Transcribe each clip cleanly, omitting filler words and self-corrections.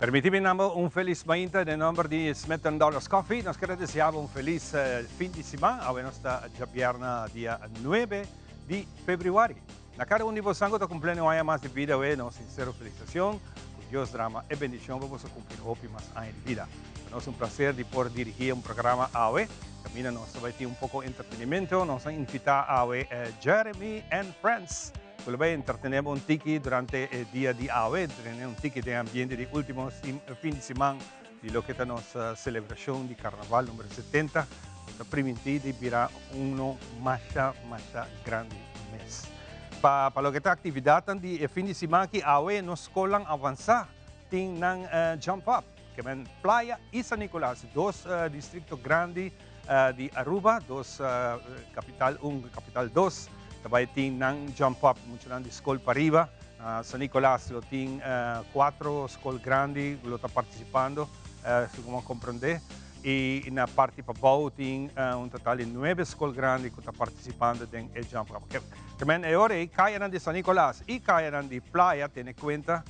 Permití mi namba un felis mainta den nomber di Smith Dollars Coffee. Nos quiere desear un feliz fin di siman. Awe nos ta djabièrnè dia 9 di febrüari. Na kada un di boso ku ta kumpliendo un aña mas di bida, awe nos sinsero felisitashon. Ku Dios drama e bendishon pa boso kumpli hopi mas aña di bida. Pa nos un plaser di por dirigí un programa awe. Kaminda nos ta bai tin un poko entretenimento. Nos a invitá awe Jeremy and Friends. Ku lo bai entretené bo un tiki durante e dia di awe, entretené un tiki den ambiente di último fin di siman di loke ta nos selebrashon di Karnaval numero 70, ku ta primintí di bira uno masha masha grandi mes. Pa pa loke ta aktividatnan di e fin di siman aki awe, nos skolnan avansá tin nan jump up, ke men Playa i San Nicolas, dos distrikto grandi di Aruba, dos kapital un, kapital dos, ta bai tin nan jump up, muchanan di skol pariba. Na San Nicolas lo tin cuatro skol grandi lo ta participando, segun a comprende. Y na parti pabou tin un total di nuebe skol grandi cu ta participando den e jump up. Ke men e ora ei cayanan di San Nicolas y cayanan di Playa tene cuenta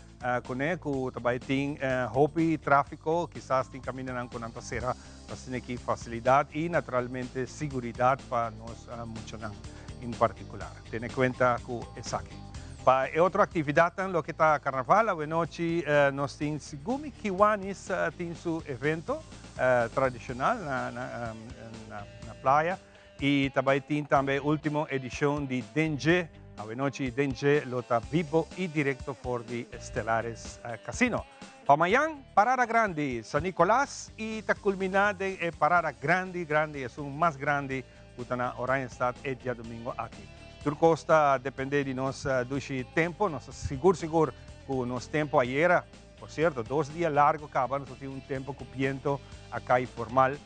kuné ku ta bai tin hopi tráfiko, kisas tin kamindanan ku nan ta sera pa asina ki fasilidat i naturalmente siguridat pa nos muchanan en partikular. Tene kuenta ku esaki. Pa e otro aktividatnan loke ta karnaval, awenochi nos tin segun mi Kiwanis tin su evento tradishonal na playa. I ta bai tin tambe e ultimo edishon di Dengue. Awenochi Dengue lo ta bibo i direkto for di Stellaris Casino. Pa mañan, parada grandi San Nicolas i ta kulminá den e parada grandi grandi, esun mas grandi ku ta na Oranjestad e diadomingo aki. Tur kos ta dependé di nos dushi tempu. Nos ta sigur sigur ku nos tempu ayera. Por cierto, dos dia largo caba nos a tin un tempo cu biento a cay formal.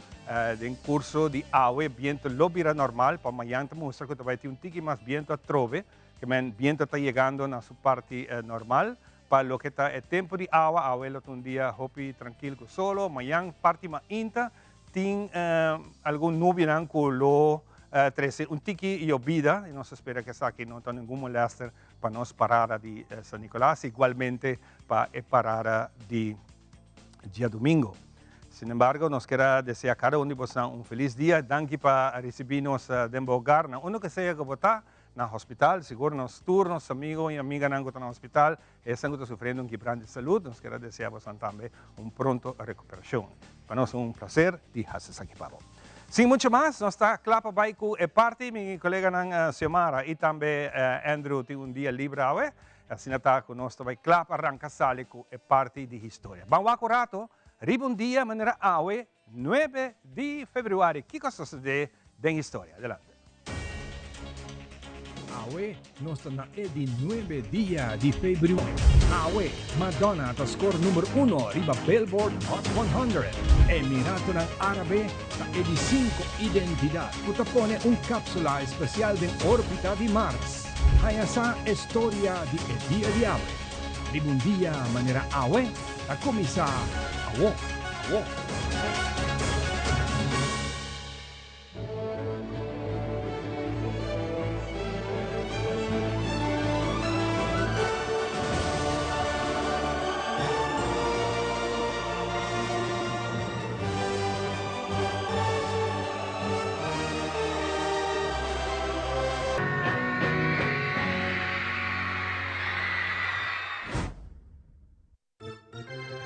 Den curso di awe biento lo bira normal, pa mañan ta mustra cu ta bay tin un tiki mas biento atrobe, ke men biento ta yegando na su parti normal. Pa loke ta e tempo di awa, awe lo ta un dia hopi trankil cu solo, mañan parti mainta Tin algun nubianan ku lo trese un tiki yobida i nos ta spera ku esaki no ta ningun molèster pa nos parada di San Nicolas, igualmente pa e parada di djadumingo. Sin embargo, nos kier a desea kada un di bosnan un felis dia. Danki pa risibí nos den bo hogar, na unda ku sea ku bo ta, na hospital, sigur nos tur nos amigo i amiganan ku ta na hospital, Esnan ku ta sufriendo un kibran di salud, nos kier a desea bosan tambe un pronto rekuperashon. Pa nos un plaser di hasi esaki pa bo. Sin mucho mas, nos ta kla pa bai ku e parti. Mi koleganan Xiomara i tambe Andrew tin un dia libre awe, asina ta ku nos ta bai kla pa ranka sali ku e parti di historia. Ban wak un rato riba un dia manera awe, Nuebe di februari, kiko a sosodé den historia? Adelante. Awe nos ta na e di nuebe dia di februari. Awe Madonna ta score number uno riba Billboard Hot 100. Emiratonan Árabe ta e di sinku identidat ku ta pone un kapsula espasial den órbita di Mars. Haña sa e storia di e dia di awe. Riba un dia manera awe ta kuminsá awo. Awo.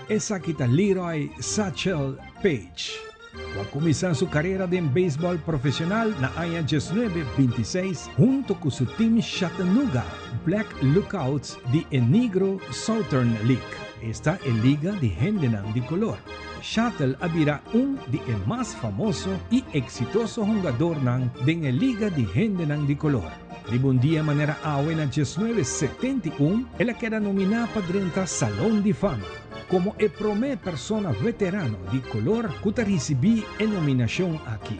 Esaki ta Leroy Satchel Paige, ku a kuminsá su karera den beisbòl profeshonal na aña diesnuebe bintiseis hunto ku su tim Chattanooga Black Lookouts di e Negro Southern League, esta e liga di hendenan di kolor. Chattel a bira un di e mas famoso i eksitoso hungadornan den e liga di hendenan di kolor. Riba un dia manera awe na diesnuebe setenta i un, el a keda nominá pa drenta Salon di Fama komo e promé persona veterano di kolor ku ta risibí e nominashon aki.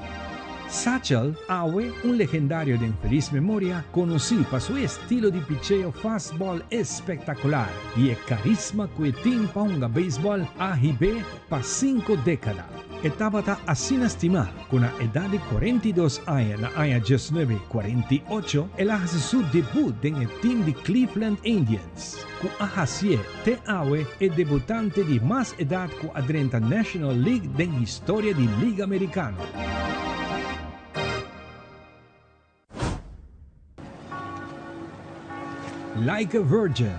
Satchel, awe un legendario den felis memoria, konosí pa su estilo di picheo fastball espektakular i e karisma ku e tin pa hunga beisbòl a hib'é pa sinku dékada. E tabata asina stimá ku na edat di 42 aña na aña 1948 el a hasi su debut den e tim di Cleveland Indians, ku a hasié te awe e debutante di mas edat ku a drenta National League den historia di Liga Amerikano. Like a Virgin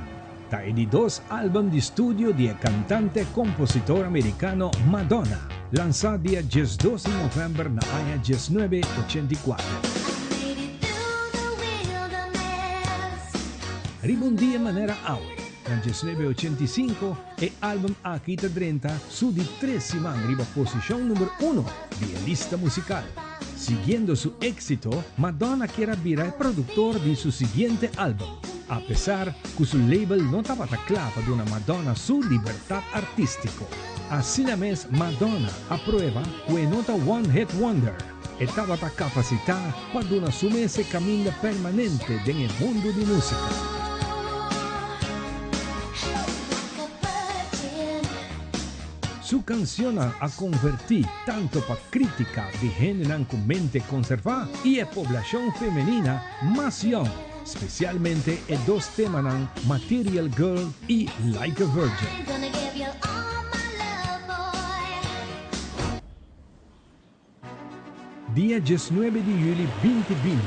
ta e di dos album di studio di e kantante-kompositor amerikano Madonna, lansá dia 12 di novèmber na aña 1984. Riba un dia manera awe, na 1985, e album aki ta drenta su di tres siman riba posishon number uno di e lista musikal. Siguiendo su éksito, Madonna kier a bira e produktor di su siguiente album, apesar ku su label no tabata kla pa duna Madonna su libertat artístiko. Asina mes Madonna a prueba ku e no ta one hit wonder, e tabata kapasitá pa duna su mes e kaminda permanente den e mundu di músika. Su kansionnan a konvertí tanto pa krítika di hendenan ku mente konservá i e poblashon femenina mas yòn, spesialmente e dos temanan Material Girl i Like a Virgin. Dia 19 di yüli 2020,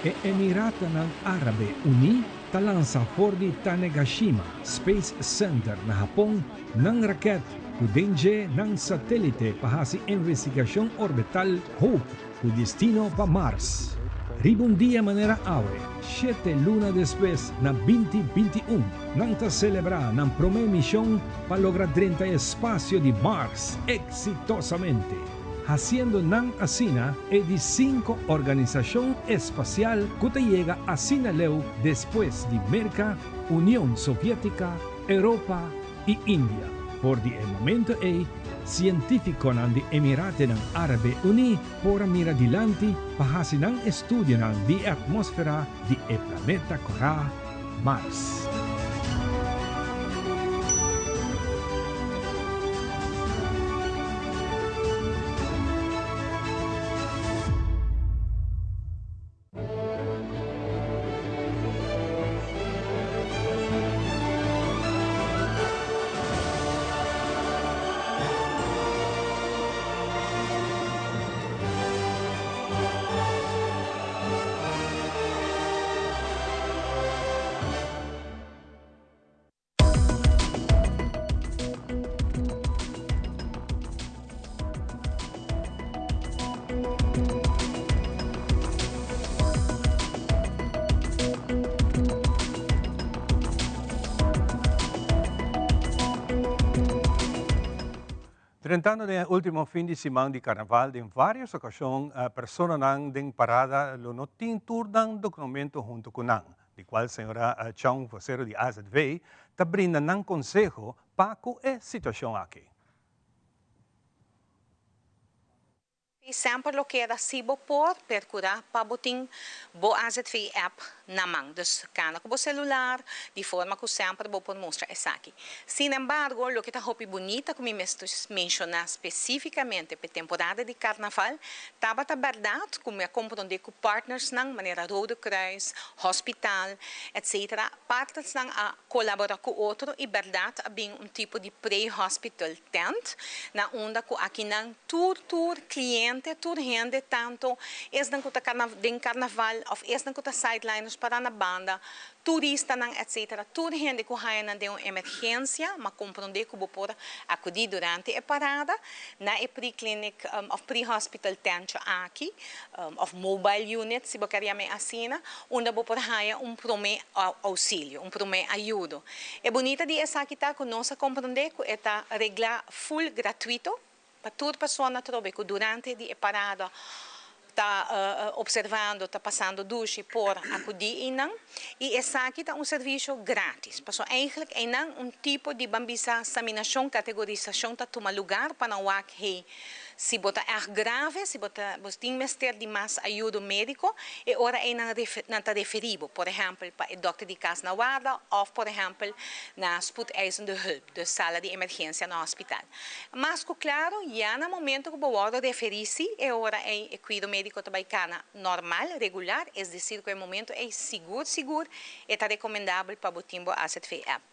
e Emiratonan Árabe Uní ta lansa for di Tanegashima Space Center na Hapon nan rakèt ku den dje nan satélite pa hasi investigashon orbital Hope ku destino pa Mars. Riba un dia manera awe, shete luna despues na 2021, nan ta selebrá nan promé mishon pa logra drenta e espasio di Mars eksitosamente, hasiendo nan asina e di sinku organisashon espasial ku ta yega asina leu despues di Merka, Union Soviétika, Europa i India. For di e momento ei, sientífikonan di Emiratenan Árabe Uní por a mira dilanti pa hasi nan estudionan di e atmósfera di e planeta kòrá Mars. Drentando den e ultimo fin di siman di Carnaval, den varios ocasion personanan den parada lo no tin tur nan documento hunto cu nan, di cual señora Chong, vocero di AZV, ta brinda nan conseho pa cu e situacion aki. I semper lo keda si bo por percura pa bo tin bo AZV app na man. Dus cana cu bo celular di forma cu semper bo por mustra esaki. Sin embargo, loke ta hopi bunita cu mi mester menciona specificamente p'e temporada di Carnaval tabata berdad cu mi a compronde cu partnersnan manera Rode Kruis, Hospital, etc. Partnersnan a colabora cu otro y berdad a bin un tipo di pre-hospital tent na unda cu akinan tur tur cliente, tur hende tanto esnan cu ta den carnaval of esnan cu ta sideliners para na banda, turistanan etc. Tur hende cu haya nan den un emergencia ma compronde cu bo por acudi durante e parada na e pre-clinic of pre-hospital tentje aki of mobile unit si bo ker yam'e asina unda bo por haya un prome auxilio, un prome ayudo. E bunita di esaki ta cu nos a comprende cu e ta regla full gratuito pa tur persona trobe cu durante di e parada ta observando, ta pasando dushi por acudi eynan y esaki ta un servicio gratis. Pasobra eigenlijk eynan un tipo di ban bisa saminacion, categorisacion ta tuma lugar pa nan wak hey. Si bo ta echt grave, si bo ta bo tin mester di mas ayudo medico, e ora ey nan nan ta referi bo, por ehempel, pa e dokter di cas na warda of por ehempel na spoedeisende hulp, dus sala di emergencia na hospital. Mas cu claro, ya na momento cu bo wordo referi si, e ora ey e cuido medico ta bay cana normal, regular, es decir cu e momento ey sigur sigur e ta recomendabel pa bo tin bo azv app.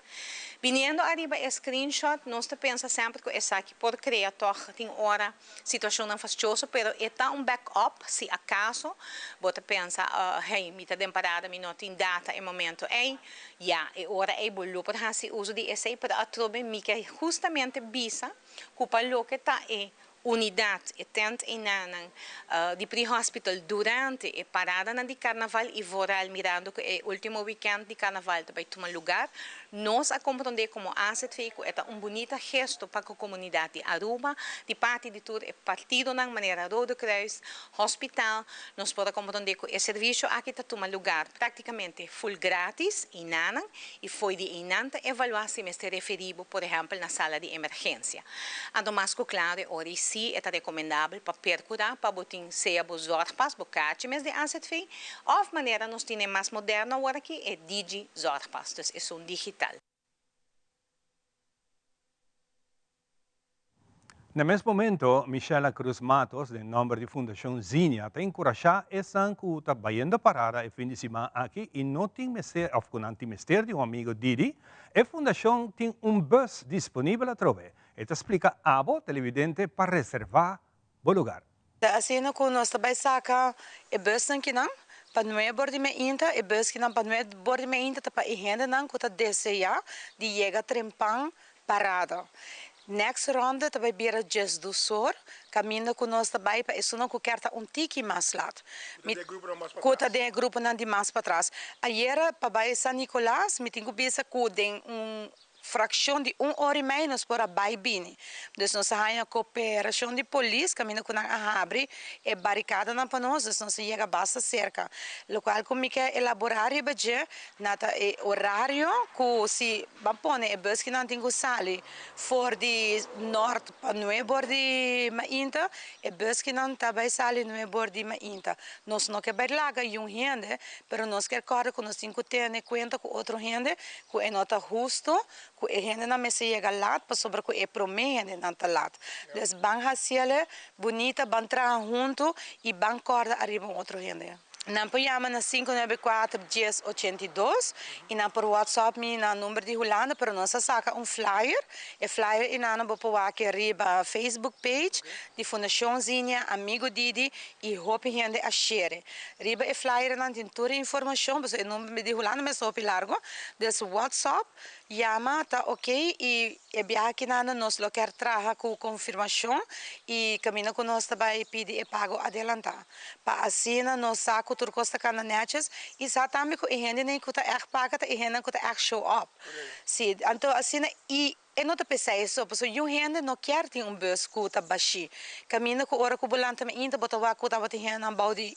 Biniendo ariba e screenshot, nos ta pensa semper cu esaki por crea toch tin ora situacionnan fastioso, pero e ta un backup si acaso bo ta pensa, hey, mi ta den parada, mi no tin data e momento ey, ya, e ora ey bo lo por haci uso di esey, pero atrobe mi ke justamente bisa cu pa loke ta e Unidat, e tent einanan di pre-hospital durante e paradanan di carnaval y vooral mirando cu e ultimo weekend di carnaval ta bay tuma lugar, nos a comprende como azv cu e ta un bunita gesto pa cu comunidad di Aruba, di parti di tur e partidonan manera Rode Kruis, Hospital, nos por a comprende cu e servicio aki ta tuma lugar practicamente full gratis einanan y fo'i di einan ta evalua si mester referi bo por ehempel na sala di emergencia. Anto mas cu claro e ora y si e ta recomendabel pa percura pa bo tin sea bo zorgpas, bo kaartje mes di azv, of manera nos tin e mas moderno awor aki e digi zorgpas, dus esun digital. Na mes momento, Michela Cruz Matos, den nomber di Fundacion Zinia, ta encurasha esnan cu ta bayendo parada e fin di siman aki y no tin mester of cu nan tin mester di un amigo Didi, e fundacion tin un bus disponibel atrobe. E ta splica abo, televidente, pa reserva bo lugar. Ta asina ku nos ta bai saka e busnan kinan pa nuebe bor di meinta. E bus kinan pa nuebe bor di meinta ta pa e hendenan ku ta deseá di yega trempan parada. Next ronde ta bai bira djesdus or, kaminda ku nos ta bai pa esunnan ku kier ta un tiki mas lat. Mi ku ta den e gruponan di mas patras. Ayera pa bai San Nicolas mi tin ku bisa ku den un Frakshon di un ora i mei nos por a bai bini. Dus nos a haña koperashon di polis kaminda ku nan a habri e barikadanan pa nos, dus nos a yega basta serka. Lokual ku mi ke elaborá riba dje na ta e orario ku si ban pone e bus kinan tin ku sali for di nòrt pa nuebor di mainta, e bus kinan ta bai sali nuebor di mainta. Nos no ke bai laga yun hende, pero nos ke kòrda ku nos tin ku tene kuenta ku otro hende Ku e no ta hustu ku e hendenan mester yega lat pasobra ku e promé hendenan ta lat. Dus ban hasiele bunita, ban traha huntu i ban kòrda ariba un otro hende. Nan por yama na 594 10 82 i nan por whatsapp mi na number di Hulanda pero nos a saka un flyer. E flyer einan bo por wak riba Facebook page di Fundashon Zinia Amigo Didi i hopi hende a share. Riba e flyernan tin tur e informacion, pasobra e number di Hulanda mester hopi largo, dus WhatsApp, yama ta ok y e biaha akinanda nos lo kier traha cu confirmacion y caminda cu nos ta bay pidi e pago adelanta pa asina nos sa cu tur cos ta cana netjes y sa tambe cu e hendenan cu ta echt paga ta e hendenan cu ta echt show up, si, anto asina y. E no ta p'esei so, pasobra yun hende no kier tin un bus ku ta bashí. Kaminda ku ora ku bo lanta mainta bo ta wak ku tabatin hendenan bou di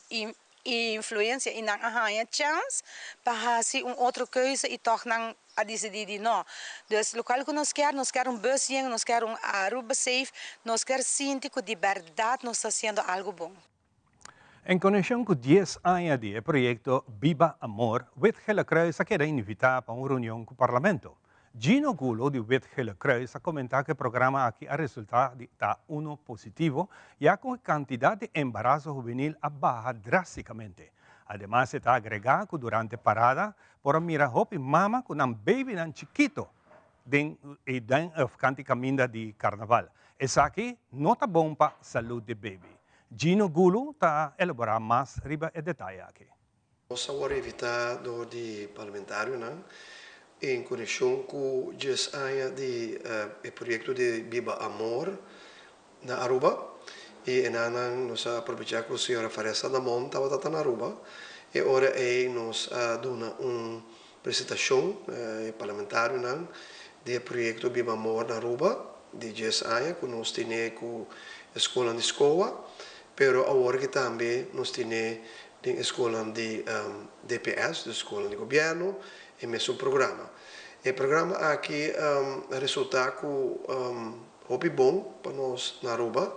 influensia i nan a haña chèns pa hasi un otro keuze i tòg nan a disidí di no. Dus lokual ku nos kier, nos kier un bus yen, nos kier un Aruba safe, nos kier sinti ku di bèrdat nos ta hasiendo algu bon. En konekshon ku dies aña di e proyekto Biba Amor, Wit Gele Kruis a keda invitá pa un reunion ku Parlamento. Gino Gulo di Wit Gele Kruis a komentá ku e programa aki a resultá di ta uno positivo, ya ku e kantidat di embaraso hubenil a baha drástikamente. Ademas e ta agregá ku durante parada por a mira hopi mama ku nan beibinan chikito den e den of kanti kaminda di karnaval. Esaki no ta bon pa salud di beibi. Gino Gulu ta elaborá mas riba e detaye aki. Nos a wòrdu invitá dor di parlamentarionan en konekshon ku djes aña di e proyekto di Biba Amor na Aruba i enanan nos a aprovechá ku señora Faresa Damon tabata ta na Aruba e ora ei nos a duna un presentashon e parlamentarionan di e proyekto Biba Amor na Aruba di djes aña ku nos tene ku e skolnan di SCOA, pero awor aki tambe nos tene den e skolnan di DPS, dus skolnan di gobièrnu, e mesun programa. E programa aki a resultá ku hopi bon pa nos na Aruba.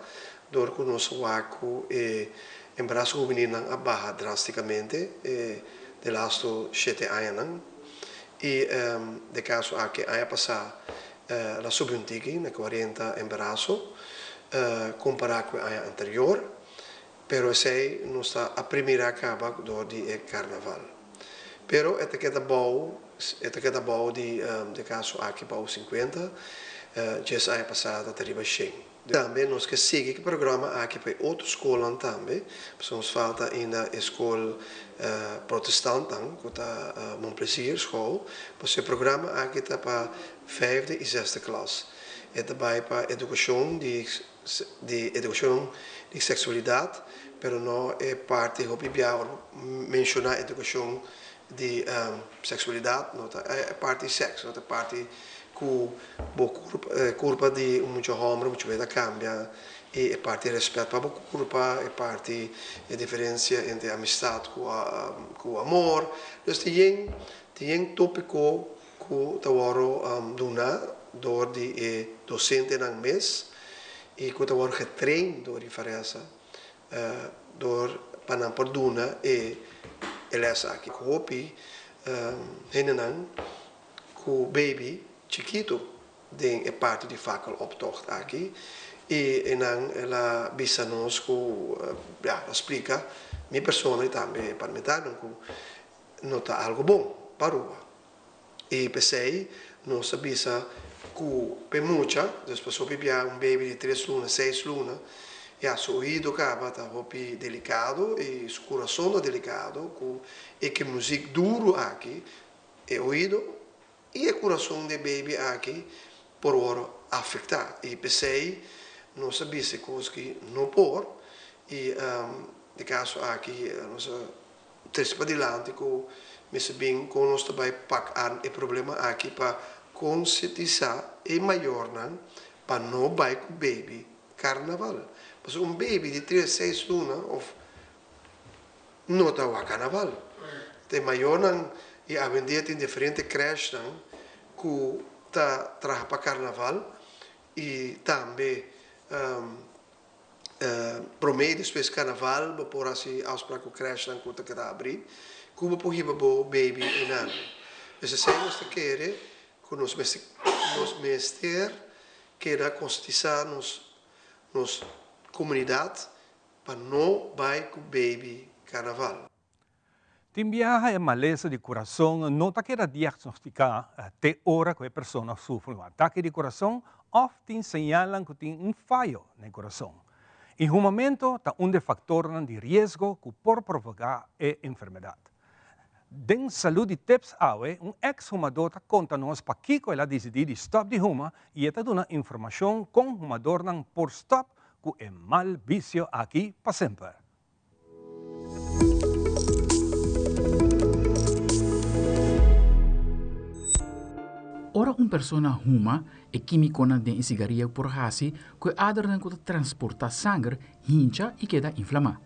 dor ku nos wak ku e embaraso hubenilnan a baha drástikamente e de lastu shete añanan i den kaso aki aña pasá el a subi un tiki na kuarenta embaraso kompará ku e aña anterior, pero esei nos ta a primirá kaba dor di e karnaval. Pero e ta keda bou e ta keda bou di den kaso aki bou sinkuenta, djes aña pasá ta riba shen. Tambe nos ke sigui ku e programa aki pa e otro skolnan tambe, pasobra nos falta ainda e skol protestantnan ku ta Mon Plaisir School, pasobra e programa aki ta pa vijfde i zesde klas. E ta bai pa edukashon di di edukashon di seksualidat, pero no e parti hopi bia ora bo menshoná edukashon di seksualidat no ta e parti sèks, no ta e parti ku bo kurpa kurpa di un mucha hòmber un mucha muhé ta kambia i e parti rèspèt pa bo kurpa, e parti e diferensia entre amistat ku ku amor. Dus tin yen tin yen tópiko ku ta wòrdu duna dor di e dosentenan mes i ku ta wòrdu getrain dor di Faresa dor pa nan por duna e les aki. Hopi hendenan ku baby chikitu den e parti di fakkeloptocht aki i einan el a bisa nos ku ya el a splika mi persona i tambe e parlamentarionan ku no ta algu bon pa Aruba. I p'esei nos a bisa ku p'e mucha, dus pasobra hopi bia un baby di tres luna, seis luna, ya su oido kaba ta hopi delikado i su kurason ta delikado ku e ke muzik duru aki, e oido i e kurason di e baby aki por wòrdu afektá. I p'esei nos a bisa e kos ki no por i den kaso aki nos a Trese padilanti ku mester bin kon nos ta bai pak an e problema aki pa konsientisá e mayornan pa no bai ku baby karnaval. Pasobra un baby di tres seis luna of no ta wak karnaval. Ta e mayornan i awendia tin diferente krèshnan ku ta traha pa karnaval i tambe Promé i despues karnaval bo por hasi afsprak ku krèshnan ku ta keda abrí ku bo por hiba bo baby einan. Pues esei nos ta kere ku nos mester nos mester keda konsientisá nos nos komunidat pa no bai ku baby karnaval. Tin biaha e malesa di kurason no ta keda diagnostiká te ora ku e persona sufri un atake di kurason òf tin señalnan ku tin un fayo na e kurason. E humamentu ta un di e faktornan di riesgo ku por provoká e enfermedat. Den Salú di Tips awe un eks humadó ta konta nos pakiko el a disidí di stòp di huma i e ta duna informashon kon humadornan por stòp ku e mal bisio aki pa semper. Ora un persona huma, e kímikonan den e sigaria por hasi ku e adernan ku ta transportá sanger hincha i keda inflamá.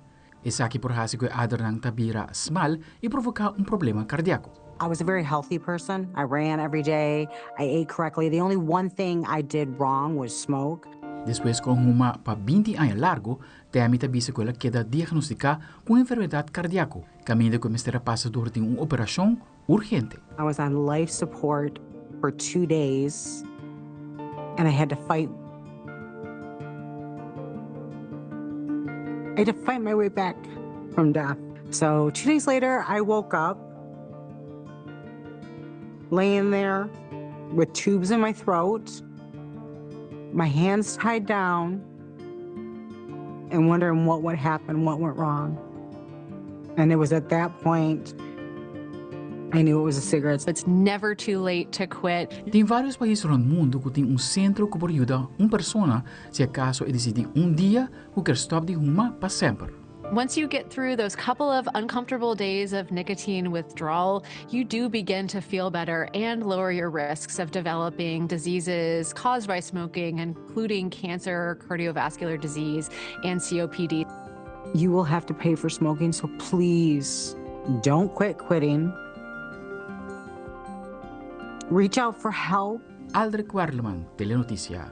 Esaki por hasi ku e adernan ta bira smal i provoká un problema kardiako. I was a very healthy person. I ran every day. I ate correctly. The only one thing I did wrong was smoke. Despues ku a huma pa binti aña largu, Tammy ta bisa ku el a keda diagnostiká ku un enfermedat kardiako, kaminda ku e mester a pasa dor di un operashon urgente. I was on life support for two days and I had to fight I had to fight my way back from death. So two days later I woke up laying there with tubes in my throat, my hands tied down. And wondering what would happen, what went wrong. And it was at that point I knew it was the cigarettes. It's never too late to quit. Tin vários pais rònt mundu ku tin un sentro ku por yuda un persona si akaso e disidí un dia ku kier stòp di huma pa semper. Once you get through those couple of uncomfortable days of nicotine withdrawal, you do begin to feel better and lower your risks of developing diseases caused by smoking, including cancer, cardiovascular disease, and COPD. You will have to pay for smoking, so please don't quit quitting. Reach out for help. Aldrich Werleman, Telenoticia.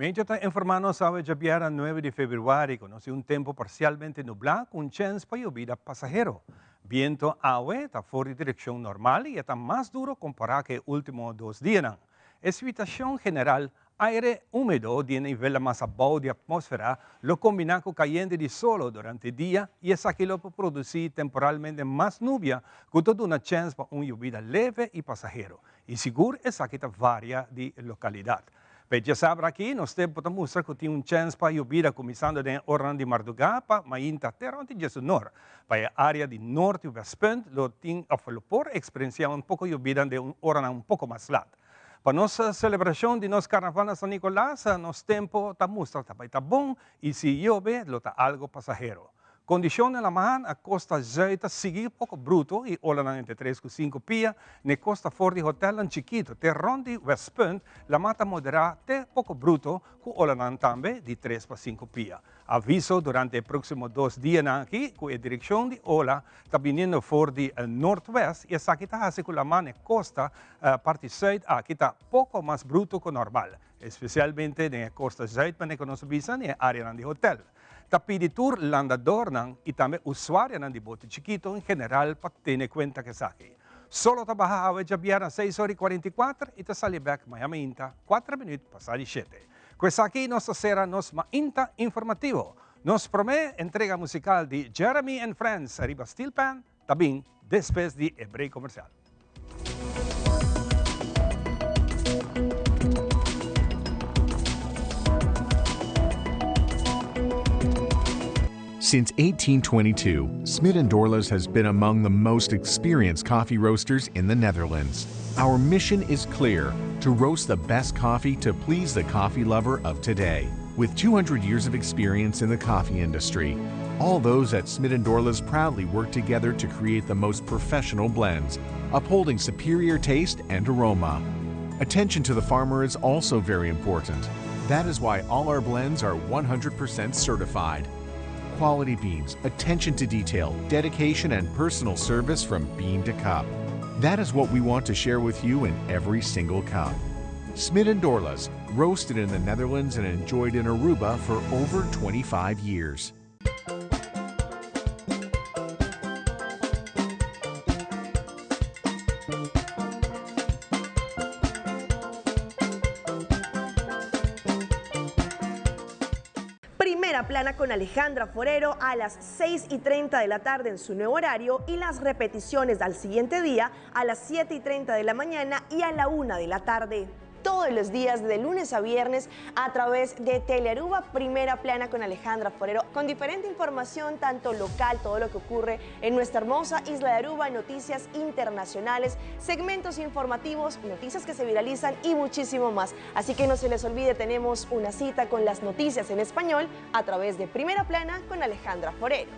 Meteo ta informá nos awe djabièrnè nuebe di febrüari ku nos tin un tempu parsialmente nublá ku un chèns pa yobida pasahero. Biento awe ta for di direkshon normal i e ta mas duro kompará ku e último dos dianan. E situashon general, aire húmedo di e nivel mas abou di atmósfera lo kombiná ku kayente di solo durante dia i esaki lo por produsí temporalmente mas nubia ku ta duna chèns pa un yobida leve i pasahero. I sigur esaki ta varia di lokalidat. P'e djasabra aki nos tempu ta mustra ku tin un chèns pa yobida kuminsando den e oranan di mardugá pa mainta te rònt di djesunor. Pa e área di nort i wèstpunt lo tin òf lo por eksperensiá un poko yobida den un oranan un poko mas lat. Pa nos selebrashon di nos karnaval na San Nikolas nos tempu ta mustra ta bai ta bon i si yobe lo ta algu pasahero. Kondishon den laman a kosta zùit ta sigui poko bruto i olanan entre tres ku sinku pia. N'e kosta for di hotèlnan chikitu te rònt di Westpunt, laman ta moderá te poko bruto ku olanan tambe di tres pa sinku pia. Aviso durante e próksimo dos dianan aki ku e direkshon di ola ta biniendo for di nortwèst i esaki ta hasi ku laman n'e kosta parti sùit aki ta poko mas bruto ku normal, espesialmente den e kosta zùit manera ku nos a bisa den e áreanan di hotèl. Ta pidi tur landadornan y tambe usuarionan di bote chikito en general pa tene cuenta cu esaki. Solo ta baha awe djabièrnè seis ora y 44 y ta sali bek maña mainta cuatro minuut pasa di shete. Cu esaki nos ta cera nos mainta informativo. Nos prome entrega musical di Jeremy and Friends riba Steel Pan ta bin despues di e break comercial. Since 1822, Smit & Dorlas has been among the most experienced coffee roasters in the Netherlands. Our mission is clear, to roast the best coffee to please the coffee lover of today. With 200 years of experience in the coffee industry, all those at Smit & Dorlas proudly work together to create the most professional blends, upholding superior taste and aroma. Attention to the farmer is also very important. That is why all our blends are 100% certified. Quality beans, attention to detail, dedication, and personal service from bean to cup. That is what we want to share with you in every single cup. Smit & Dorlas, roasted in the Netherlands and enjoyed in Aruba for over 25 years. Primera Plana con Alejandra Forero a las 6 y 30 de la tarde en su nuevo horario y las repeticiones al siguiente día a las 7 y 30 de la mañana y a la 1 de la tarde todos los días de lunes a viernes a través de Telearuba Primera Plana con Alejandra Forero, con diferente información, tanto local, todo lo que ocurre en nuestra hermosa isla de Aruba, noticias internacionales, segmentos informativos, noticias que se viralizan y muchísimo más. Así que no se les olvide, tenemos una cita con las noticias en español a través de Primera Plana con Alejandra Forero.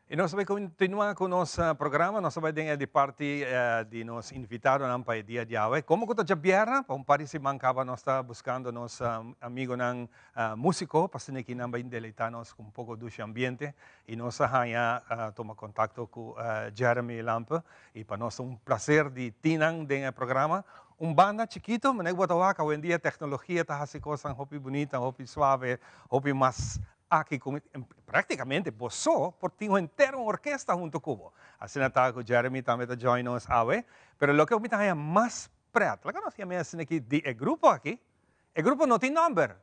Y nos ta bay continua cu nos programa, nos ta bay den e di parti di nos invitadonan pa e dia di awe. Como cu ta djabièrnè, pa un par di siman caba nos ta buscando nos amigonan musico pa asina ki nan bay deleita nos cu un poco dushi ambiente. Y nos a haña tuma contacto cu Jeremy Lampe y pa nos ta un placer di tin nan den e programa. Un banda chikito, manera cu bo ta wak awendia tecnologia ta haci cosnan hopi bunita, hopi suave, hopi mas Aki ku praktikamente bo so por tin un henter un orkesta hunto ku bo. Asina ta ku Jeremy tambe ta join nos awe. Pero loke mi ta haña mas pret, laga nos yama asina aki di e grupo aki, e grupo no tin nomber.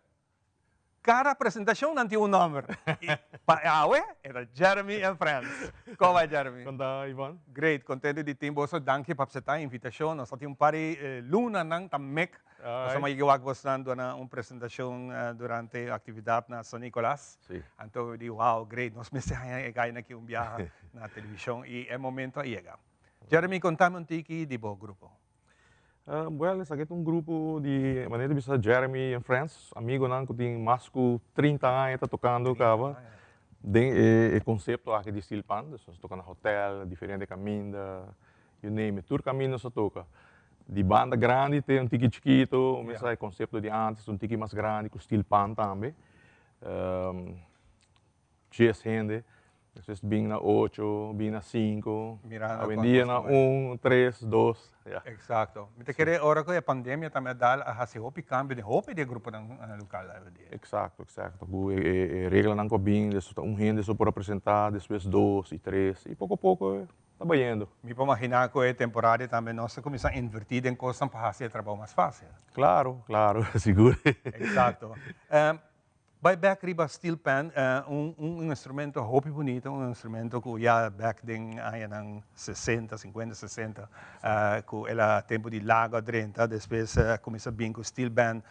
Kada presentashon nan tin un nomber. I pa awe e ta Jeremy and Friends. Kon bai Jeremy? Kon ta Ivon? Great, kontento di tin boso. Danki pa apseptá e invitashon. Nos ta tin un par di lunanan ta mek Nos a yega wak bosnan duna un presentacion durante actividad na San Nicolas. Sí. Anto mi di, wow, great, nos mester haña e gainan aki un biaha na television y e momento a yega. Jeremy, contame un tiki di bo grupo. Well, esaki ta un grupo di, manera di bisa Jeremy and Friends, amigonan ku tin mas ku 30 aña ta tokando kaba den e konsepto aki di steel pan. Dus nos ta toka na hotel, diferente kaminda, you name it, tur kaminda nos ta toka. Di banda grandi te un tiki chikito, mester e konsepto di antes, un tiki mas grandi ku steel pan tambe. 10 hende, despues bin na ocho, bin na sinku, awendia na un, tres, dos, ya. Exacto. Mi ta kere ora ku e pandemia tambe a dal a hasi hopi kambio den hopi di e gruponan lokal awendia. Exacto, exacto. Ku e reglanan ku a bin, despues ta un hende so por a presenta, despues dos i tres, i poko poko ta bayendo. Mi por magina ku e temporada tambe nos ta kuminsá invertí den kosnan pa hasi e trabou mas fásil. Klaro, klaro, sigur. Exacto. Bai bek riba steel pan, un instrumento hopi bunita, un instrumento ku ya bek den añanan sesenta, sinkuenta, sesenta, ku el a tempu di Lago a drenta, despues a kuminsá bin ku steel band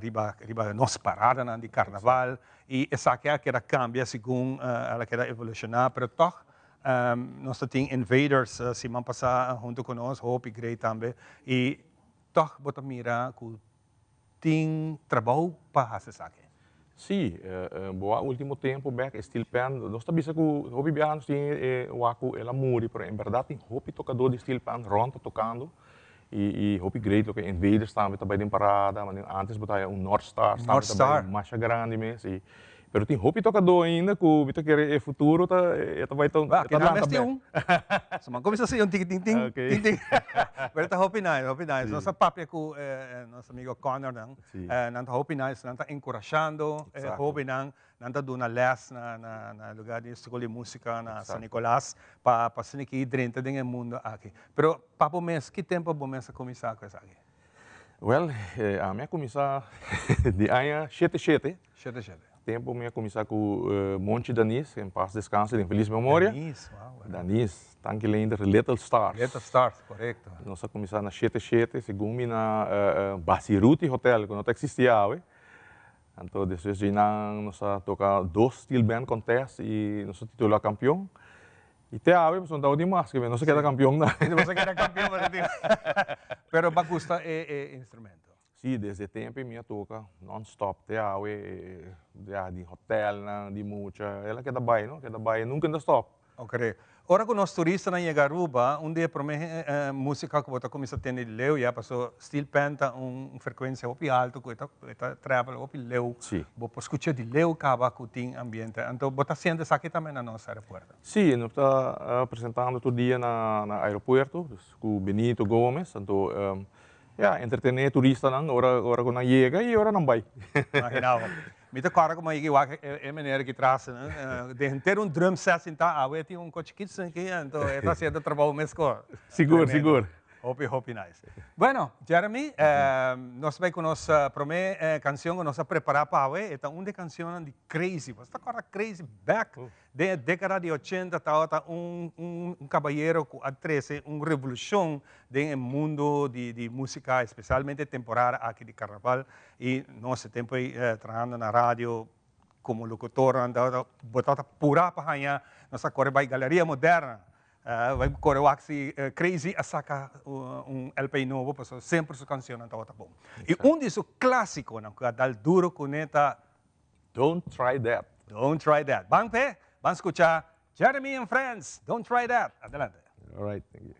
riba riba nos paradanan di karnaval i esaki a keda kambia segun el a keda evolushoná, pero tòg nos ta tin Invaders siman pasá huntu ku nos, hopi great tambe i tòg bo ta mira ku Tin trabou pa hasi esaki? Sí, bo a ultimo tempo bek e steel pan, nos ta bisa ku hopi biaha nos tin e wak ku el a muri, pero en bèrdat tin hopi tokadó di steel pan rònt ta tokando i hopi great loke Invaders tambe ta bai den parada, manera antes bo ta haya un North Stars tambe ta bai masha grandi mes i Pero tin hopi tocadó ainda cu mi ta kere e futuro ta e ta bay ta Bah, ta lanta bek. Un. So man cuminsa haci un tiki tin tin tin tin. Pero ta hopi nice, hopi nice. Nos a papia cu nos amigo Connor nan. Nan ta hopi nice, nan ta encurashando e hobennan. Nan ta duna les na na na lugar di school di musica na San Nicolas pa pa asina ki drenta den e mundo aki. Pero pa bo mes, ki tempo bo mes a cuminsa cu esaki? Well, ami a cuminsa di aña shete shete. Shete shete. Tempo mi a cuminsa cu Monchi Danis, en paz descanse den feliz memoria. Danis, wow. Danis, tanki Leender, Little Stars. Little Stars, corecto. Nos a cuminsa na shete shete, segun mi na Basiruti Hotel, cu no ta existi awe. Anto despues di nan nos a toca dos steel band contest y nos a titula campeon. Y te awe pasobra no tabatin mas, ke nos a keda campeon na. Nos a keda campeon, pero bo a gusta e instrumento? Sí, desde tempo mi a toca non stop te awe, ya di hotelnan, di mucha, el a keda bai no, keda bai, nunca no stop. Ok. Ora cu nos turistanan yega Aruba, un di e prome musica cu bo ta cuminsa tende di leu ya, paso steel pan ta un frecuencia hopi alto cu e ta e ta travel hopi leu, bo por scucha di leu caba cu tin ambiente, anto bo ta haciendo esaki tambe na nos aeropuerto? Sí, nos ta presentando tur dia na na aeropuerto, dus cu Benito Gomez, anto Ya, entretené turistanan ora ora ku nan yega i ora nan bai. Imagina bo. Mi ta kòrda ku mi a yega i wak e meneer aki tras den henter un drum set sintá awe tin un kochi kitsen aki anto e ta hasiendo trabou meskor. Sigur, sigur. Hopi, hopi nice. Bueno, Jeremy, nos bai ku nos promé kanshon ku nos a prepará pa awe. E ta un di e kanshonnan di Crazy. Bo ta kòrda Crazy bèk Den e dékada di ochenta tabata un un kabayero ku a trese un revolushon den e mundu di di músika, espesialmente e temporada aki di karnaval. I nos e tempu ei trahando na radio komo lokutornan tabata bo tabata purá pa haña nos a kore bai Galeria Moderna bai kore wak si Crazy a saka un LP nobo pasobra semper su kanshonnan tabata bon. I un di su klásikonan ku a dal duro kuné ta Don't try that. Don't try that. Ban p'e, ban scucha Jeremy and Friends, Don't try that. Adelante. All right, thank you.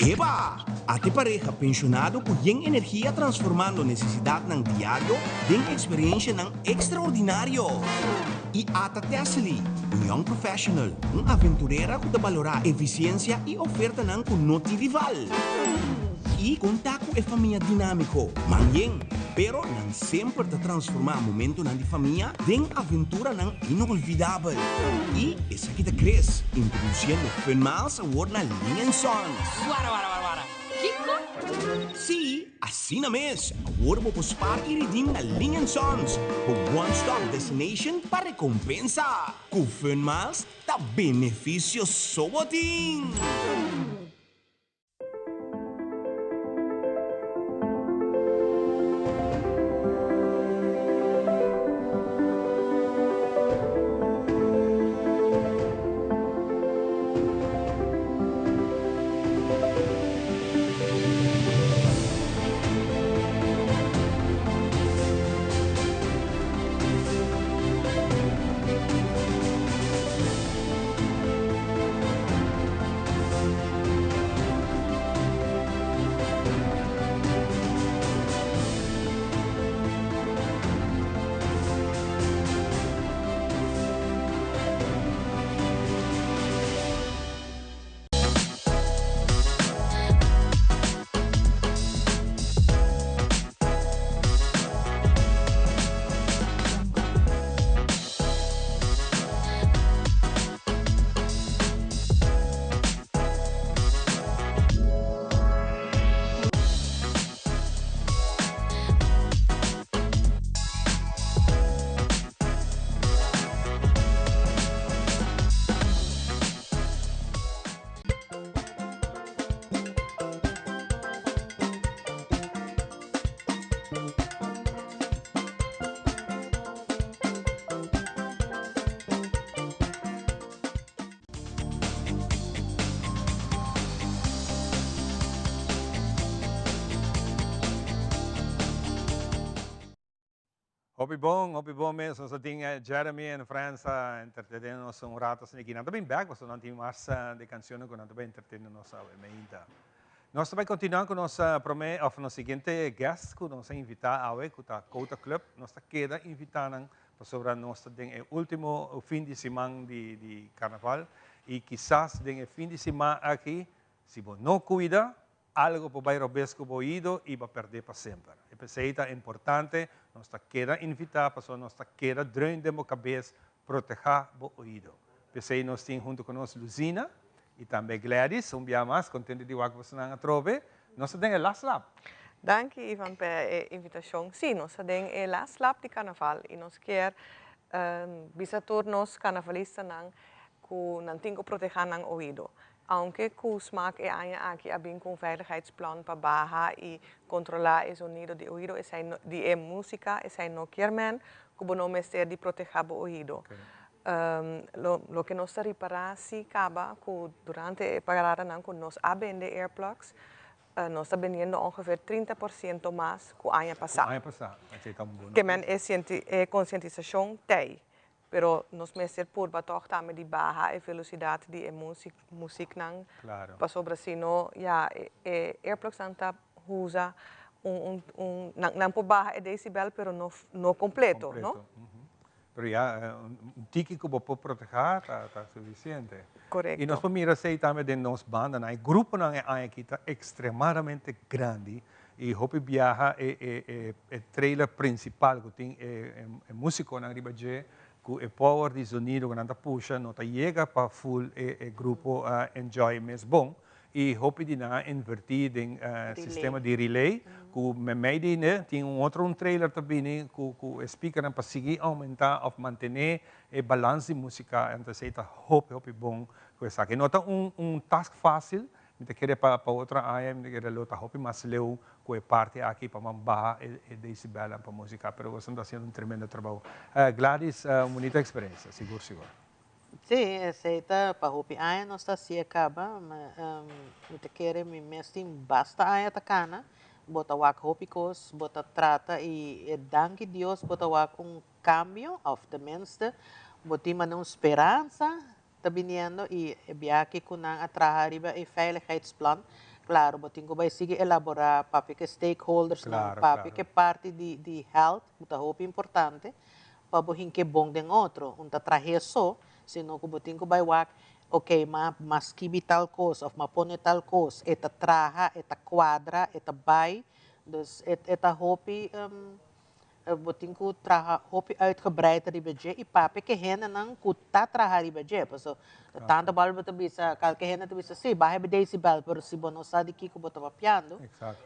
Eba! Ate pareha penshonado ku yen energia transformando nesesidatnan diario den eksperenshanan ekstraordinario. I ata Tessely, un young professional, un aventurera ku ta balorá efisiensia i ofertanan ku no tin rival. I konta ku e famia dinámiko, man yen, pero nan semper ta transformá momentonan di famia den aventuranan inolvidabel. I esaki ta Chris, introdusiendo Fun Miles awor na Ling and Sons. Wara wara wara wara. Kiko? Sí, asina mes! Awor bo por spaar i redeem na Ling and Sons, bo one stop destination pa rekompensa. Ku Fun Miles ta benefisio so bo tin! Hopi bon, hopi bon mes. Nos a tin Jeremy en Frans a entretene nos un rato asina aki. Nan ta bin bek pasobra nan tin mas di cancionnan cu nan ta bay entretene nos awe meinta. Nos ta bay continua cu nos prome of nos siguiente guest cu nos a invita awe cu ta Kota Club. Nos ta keda invita nan pasobra nos ta den e ultimo fin di siman di di carnaval y kisas den e fin di siman aki si bo no cuida algo por bay robes cu bo oido y bo a perde pa semper. E pesey ta importante nos ta keda invita pasobra nos ta keda dreun den bo cabes proteha bo oido. Pesey nos tin hunto cu nos Luzina y tambe Gladys, un bia mas contento di wak bosonan atrobe. Nos ta den e last lap. Danki Ivan pa e invitacion. Si, nos ta den e last lap di Carnaval y nos kier bisa tur nos carnavalistanan cu nan tin cu proteha nan oido. Aunke cu smaak e aña aki a bin cu un veiligheidsplan pa baha y controla e zonido di oido, esey no, di e musica, esey no kier men cu bo no mester di proteha bo oido. Loke nos ta ripara si caba cu durante e paradanan cu nos a bende earplugs, nos ta bendiendo ongeveer trinta por ciento mas cu aña pasa. Cu aña pasa, esey ta un bon Ke men e concientisacion t'ey, pero nos mester purba tog tambe di baha e velocidad di e muzieknan, pasobra si no ya e earplugsnan ta usa un, un, nan por baha e decibel pero no completo, no? Pero ya un tiki ku bo por protehá ta ta sufisiente. Korekto. I nos por mira esei tambe den nos bandanan. E gruponan e aña aki ta ekstremadamente grandi i hopi biaha e e e e trailer prinsipal ku tin e e músikonan riba dje ku e power di zonido ku nan ta pusha no ta yega pa ful e e grupo enjoy mes bon. I hopi di nan a invertí den sistema di relay ku meimei di ne tin un otro un trailer ta bini ku ku e speakernan pa sigui oumentá òf mantené e balans di músika. Anto esei ta hopi hopi bon ku esaki. No ta un un task fásil, mi ta kere pa pa otro aña mi ta kere lo ta hopi mas leu ku e parti aki pa man baha e e decibelnan pa músika, pero boso ta hasiendo un tremendo trabou. Gladys, un bunita eksperensia, sigur sigur. Sí, esei ta pa hopi aña nos ta hasié kaba. Mi ta kere mi mes tin basta aña ta kana. Bo ta wak hopi kos, bo ta trata i e danki Dios bo ta wak un kambio òf tenminste bo tin manera un speransa ta biniendo i e biaha ku nan a traha riba e veiligheidsplan. Claro, bo tin cu bay sigui elabora, papia cu e stakeholders nan, papia cu e parti di di health, cu ta hopi importante, pa bo hinca e bon den otro. Un ta trahe so, sino cu bo tin cu bay wak, ok, ma ma skibi tal cos of ma pone tal cos, e ta traha, e ta cuadra, e ta bay. Dus e e ta hopi Bo tin ku traha hopi uitgebreid riba dje i papia ku e hendenan ku ta traha riba dje. Paso tantu bal bo ta bisa, kalke hende ta bisa si, baha e decibel, pero si bo no sa di kiko bo ta papiando,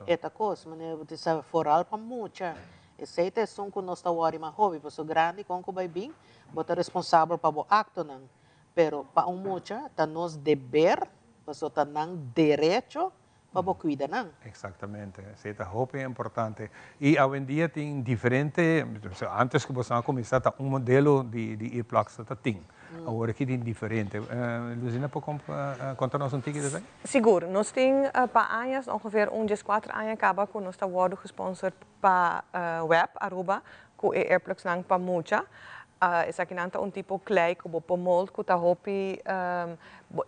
e ta kos. Manera bo ta bisa, foral pa mucha, esei ta esun ku nos ta wòri mas hopi, paso grandi kon ku bai bin, bo ta responsabel pa bo aktonan, pero pa un mucha ta nos deber, paso ta nan derecho pa bo cuida nan. Exactamente, esey ta hopi importante. Y awendia tin diferente, antes cu boso a cuminsa ta un modelo di di earplugs ta tin, awor aki tin diferente. Luzina por conta nos un tiki di esey? Sigur, nos tin pa añas, ongeveer un diescuater aña caba cu nos ta wordo gesponsord pa web Aruba cu e earplugsnan pa mucha. Esakinan ta un tipo klei cu bo por mold cu ta hopi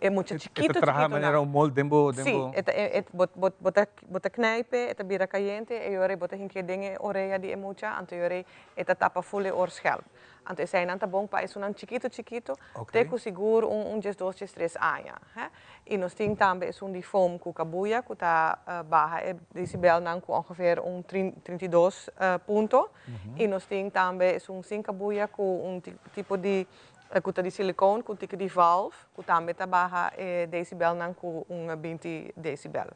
e mucha chikito chikito. E ta traha manera un mold den bo. Si, e ta bo ta bo ta knijpe e ta bira cayente e yora bo ta hink'e den e orea di e mucha anto yora e ta tapa ful e oorschelp. Anto eseinan ta bon pa esunnan chikito chikito te cu sigur un diesdos diestres aña. Y nos tin tambe esun di foam cu cabuya cu ta baha e decibelnan cu ongeveer un 32 punto. Y nos tin tambe esun sin cabuya cu un tipo di cu ta di silicone cu un tiki di valve cu tambe ta baha e decibelnan cu un 20 decibel.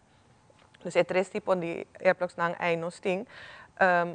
Dus e tres tipo di earplugsnan ey nos tin.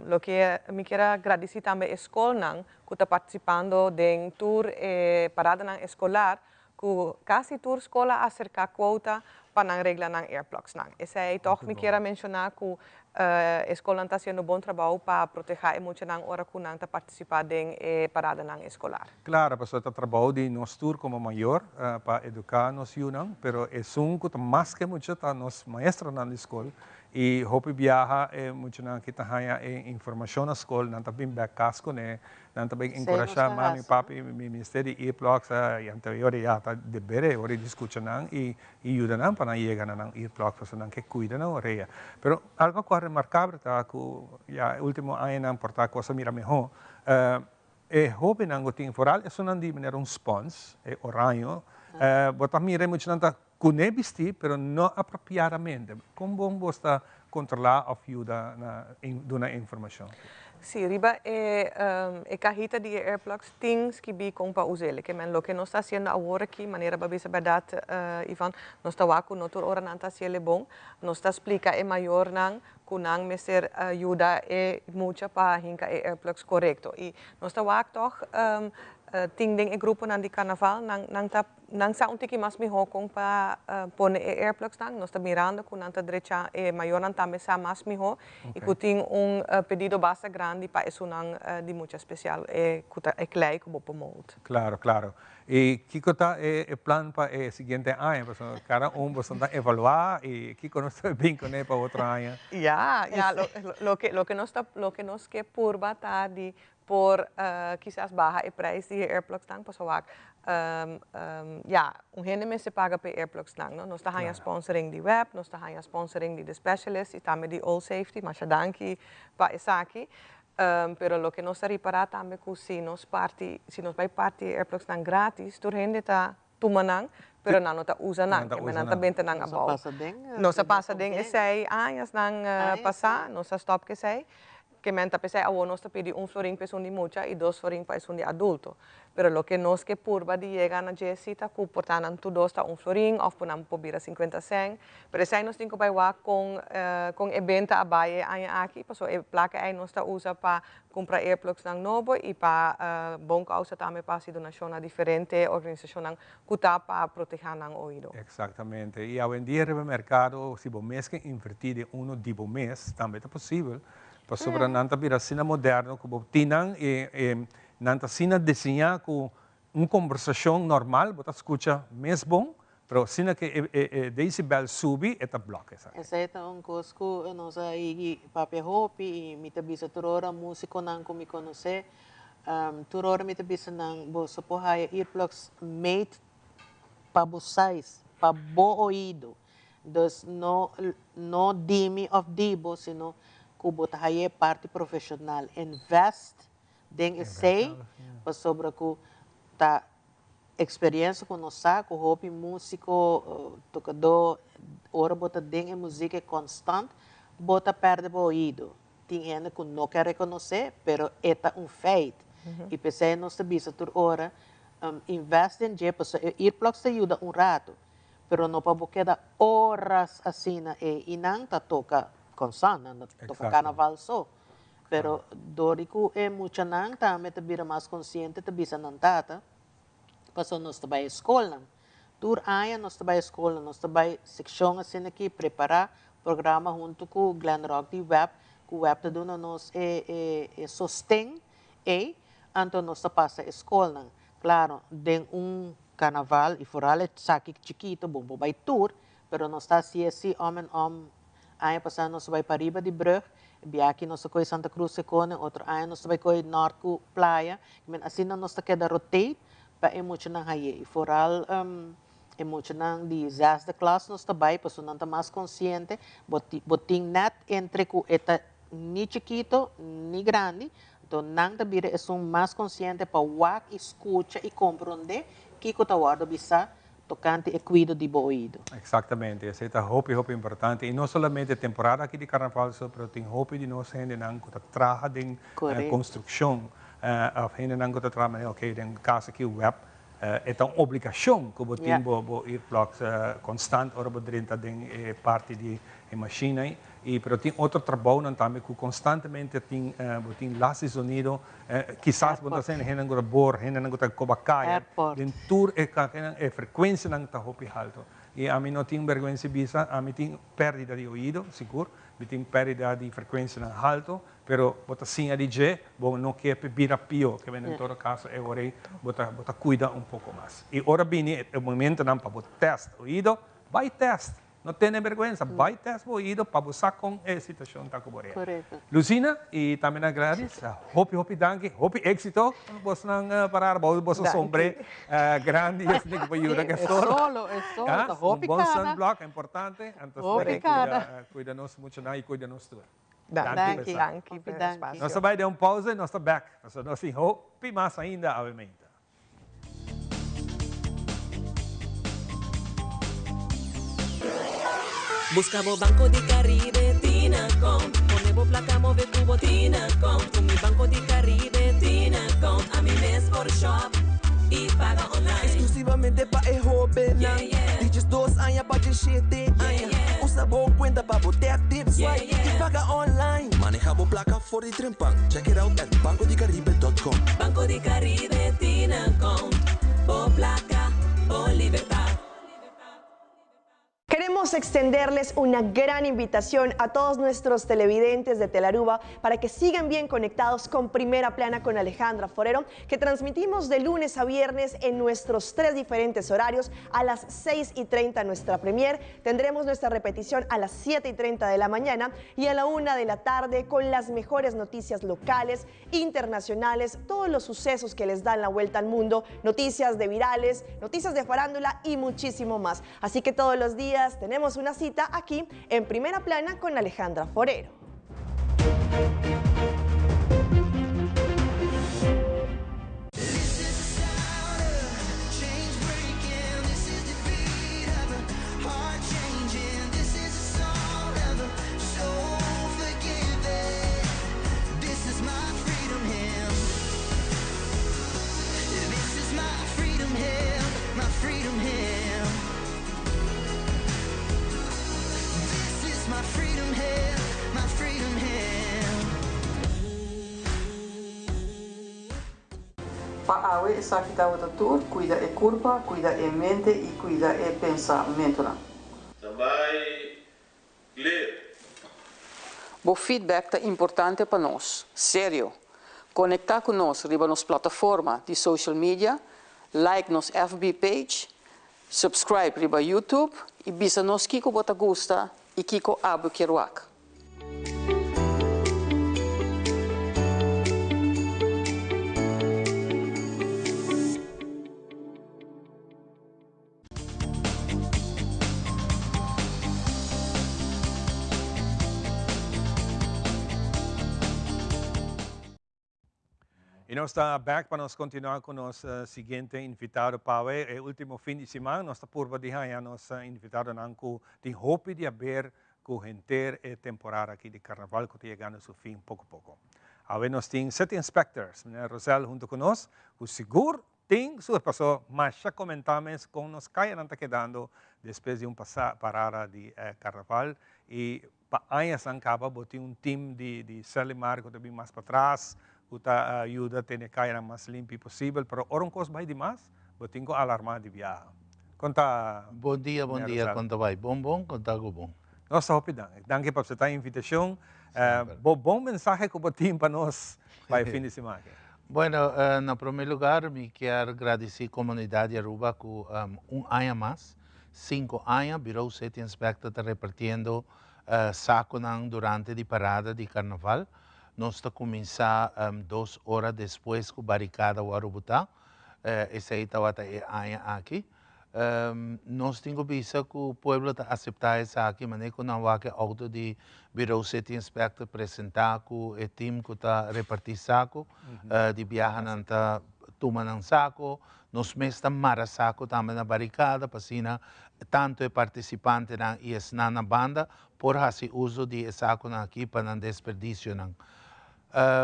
Loke mi kier a gradici tambe e scolnan cu ta participando den tur e paradanan escolar Ku kasi tur skol a aserká kuota pa nan regla nan earplugsnan. Esei tòg mi kier a menshoná ku e skolnan ta hasiendo bon trabou pa protehá e muchanan ora ku nan ta partisipá den e paradanan eskolar. Klaro, pasobra ta trabou di nos tur komo mayor pa eduká nos yunan, pero esun ku ta mas ke mucha ta nos maestronan di skol I hopi biaha e muchanan aki ta haña e informashon na skol, nan ta bin bèk kas kuné, nan ta bin enkurashá mami, papi, mi mester di earplugs, i anto e ora ya ta deber e ora di skucha nan i yuda nan pa nan yega na nan earplugs pasobra nan ke kuida nan orea. Pero algo ku a remarkabel ta ku ya e ultimo añanan por ta kos a mira mihó, e hóbennan ku tin foral esunnan di manera un spons, e oraño, bo ta mira e muchanan ta Kuné bistí, pero no apropiadamente. Kon bon bo ta kontrolá òf yuda na duna e informashon? Sí, riba e e kahita di e earplugs tin skibí kon pa us'el. Ke men loke nos ta hasiendo awor aki, manera bo a bisa bèrdat Ivan, nos ta wak ku no tur ora nan ta hasiel e bon. Nos ta splika e mayornan ku nan mester yuda e mucha pa hinka e earplugs korekto. I nos ta wak tòg tin den e gruponan di karnaval nan nan ta Nan sa un tiki mas mihó kon pa pone e earplugsnan. Nos ta mirando ku nan ta drecha, e mayornan tambe sa mas mihó i ku tin un pedido basta grandi pa esunnan di mucha spesial e ku ta e klei ku bo por mold. Klaro, klaro. I kiko ta e plan pa e siguiente aña? Pasobra kada un boso ta evaluá i kiko nos ta bin kuné pa otro aña? Ya, ya, loke loke nos ta loke nos ke purba ta di Por kisas baha e prijs di e earplugsnan pasobra wak ya un hende mester paga pa e earplugsnan no. Nos ta haña sponsoring di web, nos ta haña sponsoring di The Specialist y tambe di All Safety, masha danki pa esaki. Pero loke nos ta ripara tambe cu si nos parti, si nos bay parti e earplugsnan gratis tur hende ta tuma nan, pero nan no ta usa nan, keme nan ta benta nan abou. Nos a pasa den esei añasnan pasá, nos a stòp ku esei, kemen ta p'esei awor nos ta pidi un florin pa esun di mucha i dos florin pa esun di adulto. Pero loke nos ke purba di yega na dje si ta ku por ta nan tur dos ta un florin òf por nan por bira sinkuenta sèn, pero esei nos tin ku bai wak kon kon e benta a bai e aña aki, pasobra e plaka ei nos ta usa pa Kumpra earplugsnan nobo i pa bon kousa tambe pa hasi donashon na diferente organisashonnan ku ta pa protehá nan oido. Eksaktamente. I awendia riba e merkado si bo mes ke invertí den uno di bo mes tambe ta posibel pasobra nan ta bira asina moderno ku bo tin nan i nan ta asina diseñá ku Un kombersashon normal bo ta skucha mes bon, pero asina ke e decibel subi e ta blòk esaki. Esei ta un kos ku nos a higi papia hopi i mi ta bisa tur ora musikonan ku mi konosé, tur ora mi ta bisa nan boso por haya earplugs made pa bo size, pa bo oido. Dus no no di mi of di bo sino ku bo ta haye parti profeshonal. Invest den esei pasobra ku ta Experiencia cu nos sa cu hopi musico, tocador, ora bo ta den e muziek e constant, bo ta perde bo oido. Tin hende cu no ke reconoce, pero e ta un feit. Y p'esey nos ta bisa tur ora, invest den dje, pasobra e earplugs ta yuda un rato, pero no pa bo keda horas asina ey. Y nan ta toca constant, nan ta toca carnaval so. Pero dor di ku e muchanan tambe ta bira mas konsiente ta bisa nan tata, pasobra nos ta bai e skolnan. Tur aña nos ta bai e skolnan, nos ta bai sekshon asina aki prepará programa huntu ku Glen Rock di web, ku web ta duna nos e e sosten ei, anto nos ta pasa e skolnan. Klaro, den un karnaval i foral e saki chikito bo por bai tur, pero nos ta hasié si om en om. Aña pasá nos a bai pariba di brug, biaha aki nos a kohe Santa Cruz Sekone, otro aña nos ta bai kohe Nort ku Playa. Men asina nos ta keda rotate pa e muchanan haye. I foral e muchanan di zesde klas nos ta bai pasobra nan ta mas konsiente. Bo bo tin nèt entre ku e ta ni chikito ni grandi, anto nan ta bira esun mas konsiente pa wak i skucha i komprondé kiko ta wòrdu bisá tocante e cuido di bo oido. Exactamente, esey ta hopi hopi importante y no solamente temporada aki di carnaval so, pero tin hopi di nos hendenan cu ta traha den construccion of hendenan cu ta traha manera ok den cas aki web, e ta un obligacion cu bo tin bo earplugs constant ora bo drenta den e parti di e machine ey. Y pero tin otro trabounan tambe cu constantemente tin bo tin last di zonido, kisas bo ta hacendo hendenan cu ta bor, hendenan cu ta coba caya, den tur e cakenan e frecuencianan ta hopi halto. Y ami no tin berguensa di bisa, ami tin perdida di oido, sigur, mi tin perdida di frecuencianan halto, pero bo ta siña di dje, bo no ke pa bira pio, ke men en todo caso e ora ey bo ta bo ta cuida un poco mas. Y ora bini e momentonan pa bo test oido, bay test. No tene bergwensa, bai test bo oido pa bo sa kon e situacion ta ku bo rea. Lucina y tambe na Gladys, hopi hopi danki, hopi exito bosnan parar bou boso sombre grandi esaki ku por yuda ku e solo. E solo, e solo, ta hopi Un bon kana. sunblock, importante, anto Hopi kana. kuida nos muchanan y kuida nos tur. Danki, Danki. danki pa e espacio. Nos ta bai den un pausa y nos ta bek, pasobra nos tin hopi mas ainda awe meinta. Busca bo Banco di Caribe Tinacom Pone bo placa move cu bo Tinacom Cu mi Banco di Caribe Tinacom Ami mes por shop y paga online. Exclusivamente pa e hobennan di 12 aña pa 17 aña. Usa bo cuenta pa bo tap, tip, swipe y paga online. Maneha bo placa for di trempan. Check it out at bancodicaribe.com. Banco di Caribe Tinacom Bo placa, bo libertad. Queremos extenderles una gran invitación a todos nuestros televidentes de Telaruba para que sigan bien conectados con Primera Plana con Alejandra Forero, que transmitimos de lunes a viernes en nuestros tres diferentes horarios a las 6 y 30 nuestra premier. Tendremos nuestra repetición a las 7 y 30 de la mañana y a la 1 de la tarde con las mejores noticias locales, internacionales, todos los sucesos que les dan la vuelta al mundo, noticias de virales, noticias de farándula y muchísimo más. Así que todos los días tenemos una cita aquí en Primera Plana con Alejandra Forero. Pa awe esaki tabata tur, cuida e curpa, cuida e mente y cuida e pensamentonan. Standby, clear. Bo feedback ta importante pa nos. Serio! Conecta cu nos riba nos plataforma di social media, like nos FB page, subscribe riba YouTube y bisa nos kico bo ta gusta y kico abo kier wak. Y nos ta back pa nos continua cu nos siguiente invitado pa awe. E ultimo fin di siman nos ta purba di haya nos invitadonan cu tin hopi di haber cu henter e temporada aki di carnaval cu ta yegando su fin poco poco. Awe nos tin City Inspectors, meneer Rosel hunto cu nos, cu sigur tin su paso masha comenta mes con nos cayanan ta kedando despues di un pasa parada di carnaval y pa añasnan caba bo tin un team di di Serlimar cu ta bin mas patras cu ta yuda tene cayanan mas limpi posibel pero ora un cos bay di mas bo tin cu alarma di biaha. Con ta Bon dia, bon meneer dia, Rosel? con ta bay? Bon bon, con ta cu bon? Nos ta hopi danki. Danki pa acepta e invitacion. Bo bon mensahe cu bo tin pa nos pa e fin di siman aki. Bueno, na prome lugar mi kier gradici comunidad di Aruba cu un aña mas, cinco aña, Bureau City Inspector ta repartiendo saconan durante di parada di Carnaval. Nos ta cuminsa dos ora despues cu baricada worde buta. Esey tawata e aña aki. Nos tin ku bisa ku pueblo ta aseptá esaki, manera ku nan wak e outo di Bureau City Inspector presentá ku e tim ku ta repartí saku, di biaha nan ta tuma nan saku, nos mes ta mara saku tambe na barikada pa asina tantu e partisipantenan i esnan na banda por hasi uso di e sakunan aki pa nan desperdisionan.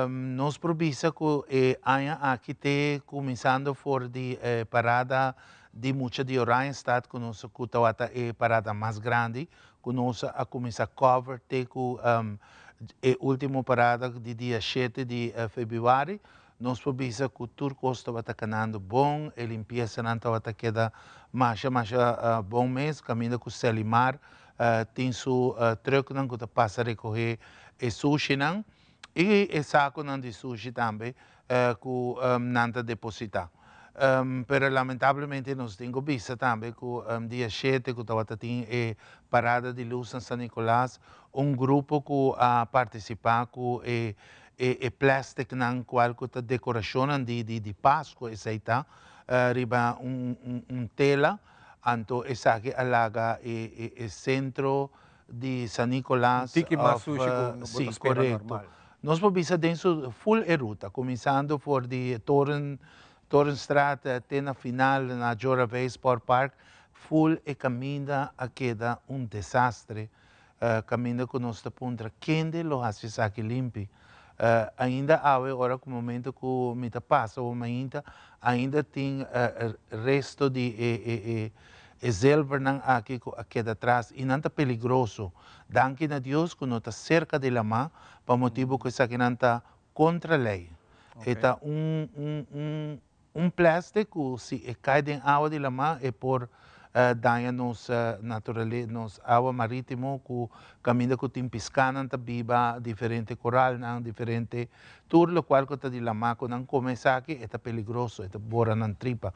Nos por bisa ku e aña aki te kuminsando for di e parada di mucha di Oranjestad ku nos ku tabata e parada mas grandi ku nos a kuminsá cover te ku e ultimo parada di dia shete di febrüari. Nos por bisa ku tur kos tabata kanando bon, e limpiesanan tabata keda masha masha bon mes kaminda ku Selimar tin su trucknan ku ta pasa rekohé e sushinan i e sakunan di sushi tambe ku nan ta depositá. Pero lamentablemente nos tin ku bisa tambe ku dia shete ku tabata tin e parada di lus na San Nicolas un grupo ku a partisipá ku e e plasticnan kual ku ta dekorashonnan di di Pasku esei ta riba un un tela. Anto esaki a laga e e centro di San Nicolas. Un tiki mas sushi ku bo ta spera normal. Nos por bisa den su full e ruta, kuminsando for di Toren Torenstraat te na final na Joravey Sport Park, full e kaminda a keda un desastre. Kaminda ku nos ta puntra kende lo hasi esaki limpi. Ainda awe ora ku momento ku mi ta pasa bo mainta ainda tin resto di e e zilvernan aki ku a keda tras i nan ta peligroso. Danki na Dios ku no ta serka di lamá pa motibu ku esakinan ta kontra lei. E ta un un un Un plastic cu si e cay den awa di lama e por daña nos naturale nos awa maritimo cu caminda cu tin piscanan ta biba, diferente coralnan, diferente tur locual cu ta di lama cu nan come esaki e ta peligroso, e ta bora nan tripa.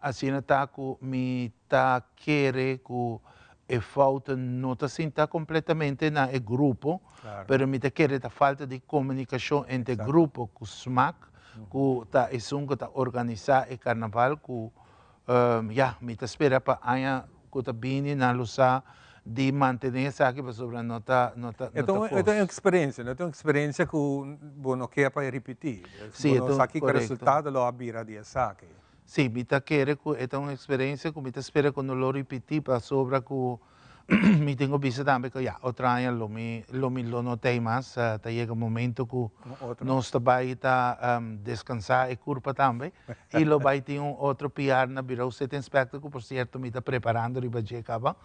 Asina ta cu mi ta kere cu e fout no ta sinta completamente na e grupo, pero mi ta kere ta falta di comunicacion entre grupo cu smaak ku ta esun ku ta organisá e karnaval ku ya mi ta spera pa aña ku ta bini nan lo sa di mantené esaki pasobra no ta no ta no ta kos. E ta un eksperensia, no ta un eksperensia ku bo no ke pa e ripití. Sí, Bo no sa kiko resultado lo a bira di esaki. Sí, mi ta kere ku e ta un eksperensia ku mi ta spera ku no lo ripití pasobra ku Mi tin ku bisa tambe ku ya, otro aña lo mi lo mi lo no tei mas, ta yega momento ku nos ta bai ta deskansá e kurpa tambe i lo bai tin un otro PR na Bureau City Inspector ku por sierto mi ta preparando riba dje kaba.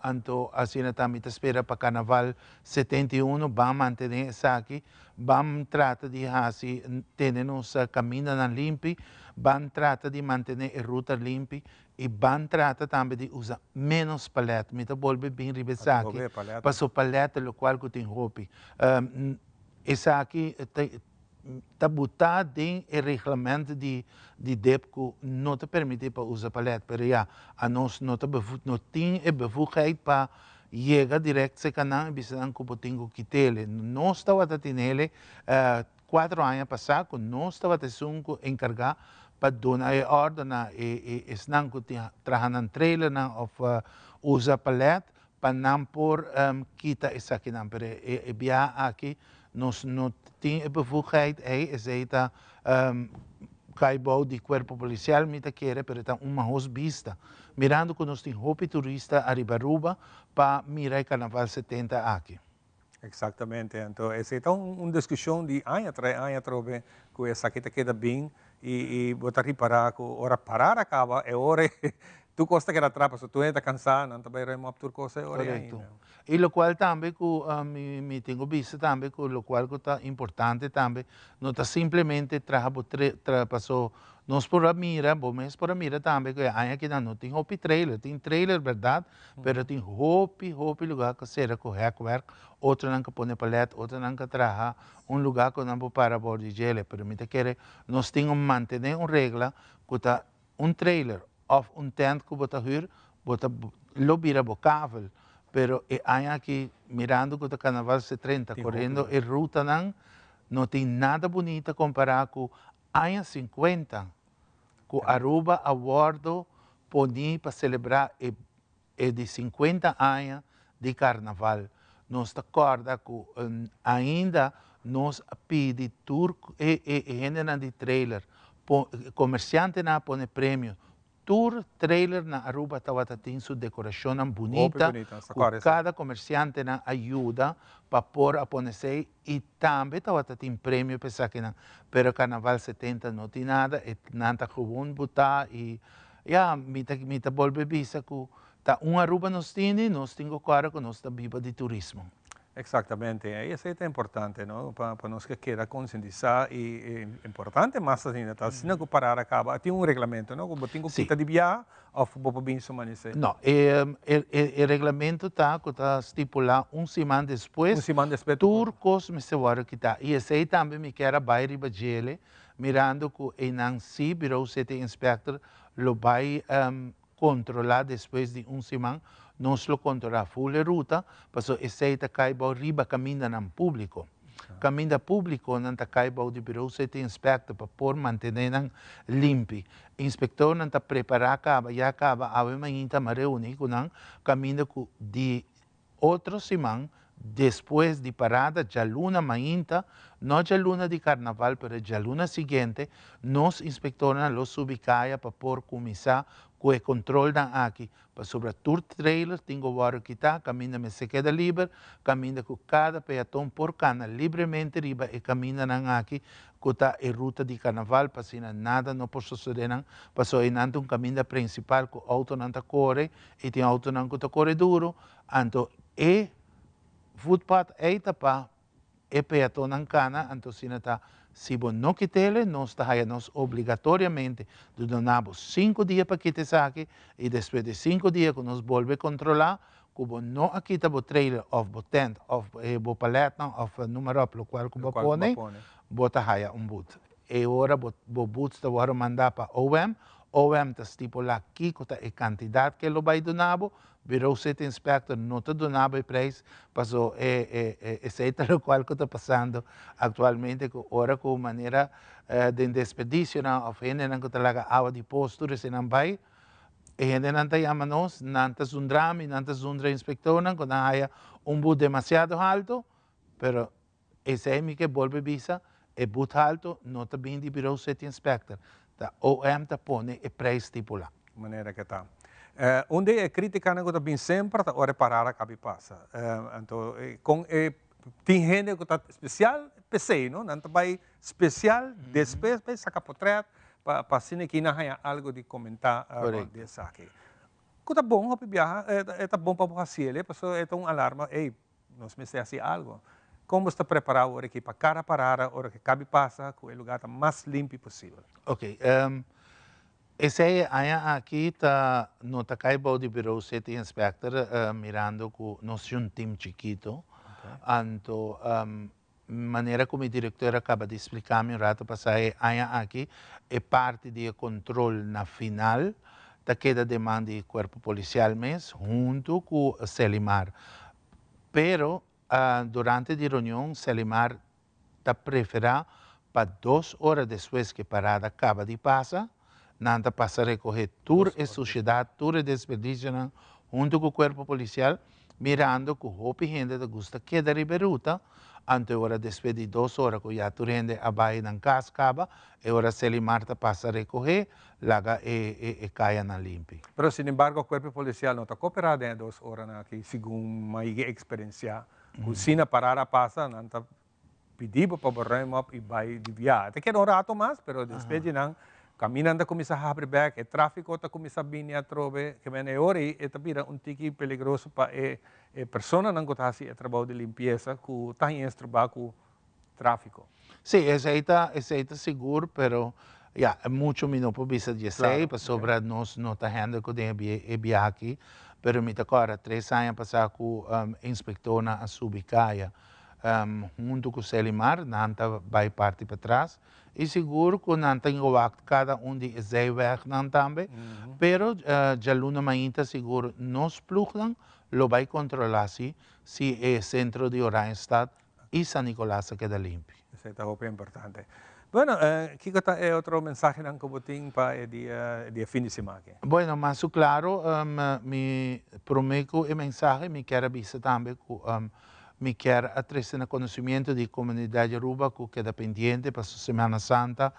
Anto asina ta mi ta spera pa Karnaval 71 ban mantené esaki, ban trata di hasi tene nos kamindanan limpi, ban trata di mantené e ruta limpi I ban trata tambe di usa ménos palèt. Mi ta bolbe bin riba esaki, paso palèt ta lokual ku tin hopi. Esaki ta ta butá den e reglamènt di di dep ku no ta permití pa usa palèt, pero ya, anos no ta no tin e bevoegheid pa yega dirèkt serka nan i bisa nan ku bo tin ku kit'ele. Nos tabata tin'ele Cuatro aña pasá cu nos tabata esun cu encargá pa duna e ordo na e esnan cu tin traha nan trailernan of usa palet pa nan por kita esakinan. Pero e biaha aki Nos no tin e bevoegdheid ei, esei ta kai bou di Cuerpo Policial mi ta kere, pero ta un mahos bista. Mirando ku nos tin hopi turista ariba Aruba pa mira e Carnaval 70 aki. Exactamente, anto esei ta un discusion di aña trae aña atrobe cu esaki ta keda bin y bo ta ripara cu ora parar a caba e ora tur cos ta keda atrás pasobra tur hende ta cansa nan ta bay ruim op tur cos e ora Correcto. ainda. Y locual tambe cu mi tin cu bisa tambe cu locual cu ta importante tambe no ta simplemente traha bo paso nos por a mira, bo mes por a mira tambe cu e aña akinan no tin hopi trailer, tin trailer berdad Pero tin hopi, hopi lugar ku sera ku hekwerk, otronan ku pone palet, otronan ku traha un lugar ku nan por para bou di djele. Pero mi ta kere nos tin ku mantené un regla ku ta un trailer òf un tent ku bo ta hür, bo ta lo bira bo kavel. Pero e aña aki mirando ku ta Karnaval 70 koriendo e rutanan no tin nada bunita kompará ku aña 50 ku Aruba a wòrdu poni pa selebrá e e di 50 aña di Karnaval. Nos ta kòrda ku ainda nos a pidi tur e e hendenan di trailer, komersiantenan a pone premio. Tur trailer na Aruba tabata tin su dekorashonnan bunita ku kada komersiantenan a yuda pa por a pone esei i tambe tabata tin premio pa esakinan. Pero Karnaval 70 no tin nada, e nan ta gewoon butá i ya, mi ta mi ta bolbe bisa ku ta un Aruba nos tini, nos tin ku kòrda ku nos ta biba di turismo. Exactamente, y esey ta importante, no? Pa pa nos ke keda concientisa y importante mas asina ta asina cu parada caba tin un reglamento, no? Cu bo tin cu kita di biaha of bo por bin su manece. No, e e reglamento ta cu ta stipula un siman despues, Un siman despues tur cos mester wordo kita y esey tambe mi kier a bay riba djele mirando cu eynan si Bureau City Inspector lo bay Controla despues di un siman, nos lo controla full e ruta, paso esey ta cay bao riba camindanan publico. Caminda publiconan ta cay bao di Bureau City Inspector pa por mantene nan limpi. Inspectornan ta prepara caba, ya caba awe mainta m'a reuni cu nan caminda cu di Otro siman, despues di parada djaluna mainta, no djaluna di karnaval pero e djaluna siguiente, nos inspektornan lo subi kaya pa por kuminsá ku e kontrolnan aki, pasobra tur trailer tin ku wòrdu kitá kaminda mester keda liber, kaminda ku kada peaton por kana libremente riba e kamindanan aki ku ta e ruta di karnaval pa asina nada no por sosodé nan, pasobra einan ta un kaminda prinsipal ku outonan ta kore I tin autonan ku ta kore duru, anto e voetpad ei ta pa e peatonnan kana, anto asina ta si bo no kit'ele nos ta haya nos obligatoriamente di duna bo sinku dia pa kita esaki i despues di sinku dia ku nos bolbe kontrolá ku bo no a kita bo trailer òf bo tent òf bo palètnan òf numa ròp lokual ku bo pone, bo ta haya un but. E ora bo bo buts ta wòrdu mandá pa OM, OM ta stipulá kiko ta e kantidat ke lo bai duna bo, Bureau City Inspector no ta duna bo e preis, paso e e e esei ta lokual ku ta pasando aktualmente ku ora ku manera den desperdisionan òf hendenan ku ta laga awa di pos tur eseinan bai, e hendenan ta yama nos, nan ta zundra mi, nan ta zundra inspektornan ku nan haya un but demasiado haltu, pero Esei mi ke bolbe bisa, e but halto no ta bin di Bureau City Inspector, ta OM ta pone e prijs stipula. Manera ke ta. Un di e kritikanan ku ta bin semper ta ora e parada kabi pasa. Anto kon e tin hende ku ta spesial p'esei no, nan ta bai spesial despues bai saka potret pa pa asina ki nan haña algu di komentá rònt di esaki. Ku ta bon hopi biaha e ta bon pa bo hasiel pasobra e ta un alarma, ey Nos mester hasi algo. Kon bo sta prepará ora ki pa kada parada, ora ki kabi pasa, ku e lugá ta mas limpi posibel? Ok, esei e aña aki ta no ta kai bou di Bureau City Inspector mirando ku nos tin un team chikito. Anto manera ku mi direktor a kaba di splika mi un rato pasá e aña aki e parti di e kontrol na final ta keda den man di kuerpo polisial mes huntu ku Selimar. Pero durante di reunion Selimar ta preferá pa dos ora despues ku e parada kaba di pasa, nan ta pasa rekohé tur e sushedat, tur e desperdisionan huntu ku kuerpo polisial, mirando ku hopi hende ta gusta keda riba e ruta, Anto e ora despues di dos ora ku ya tur hende a bai nan kas kaba, e ora Selimar ta pasa rekohé, laga e e e kayanan limpi. Pero sinembargo kuerpo polisial no ta koperá den e dos oranan aki, segun mi eksperensiá. Ku si na parada pasa, nan ta pidi bo pa bo ruim op i bai di biaha. Ta keda un rato mas, pero despues di nan kaminnan ta kuminsá habri bèk, e tráfiko ta kuminsá bini atrobe. Ke men e ora ei e ta bira un tiki peligroso pa e e personanan ku ta hasi e trabou di limpiesa ku ta haña estrobá ku tráfiko. Sí, esei ta esei ta sigur, pero ya, mucho mi no por bisa di esei, pasobra nos no ta hende ku den e biaha aki, pero mi ta kòrda tres aña pasá ku inspektornan a subi kaya huntu ku Selimar, nan ta bai parti patras, i sigur ku nan ta wak kada un di e zijwegnan tambe, pero djaluna mainta sigur nos plugnan lo bai kontrolá si si e sentro di Oranjestad i San Nicolas a keda limpi. Esei ta hopi importante. Bueno, kiko ta e otro mensahenan ku bo tin pa e dia di e fin di siman aki? Bueno, mas su klaro, mi promé ku e mensahe mi kier a bisa tambe ku mi kier a trese na konosimiento di komunidat di Aruba ku keda pendiente paso Semana Santa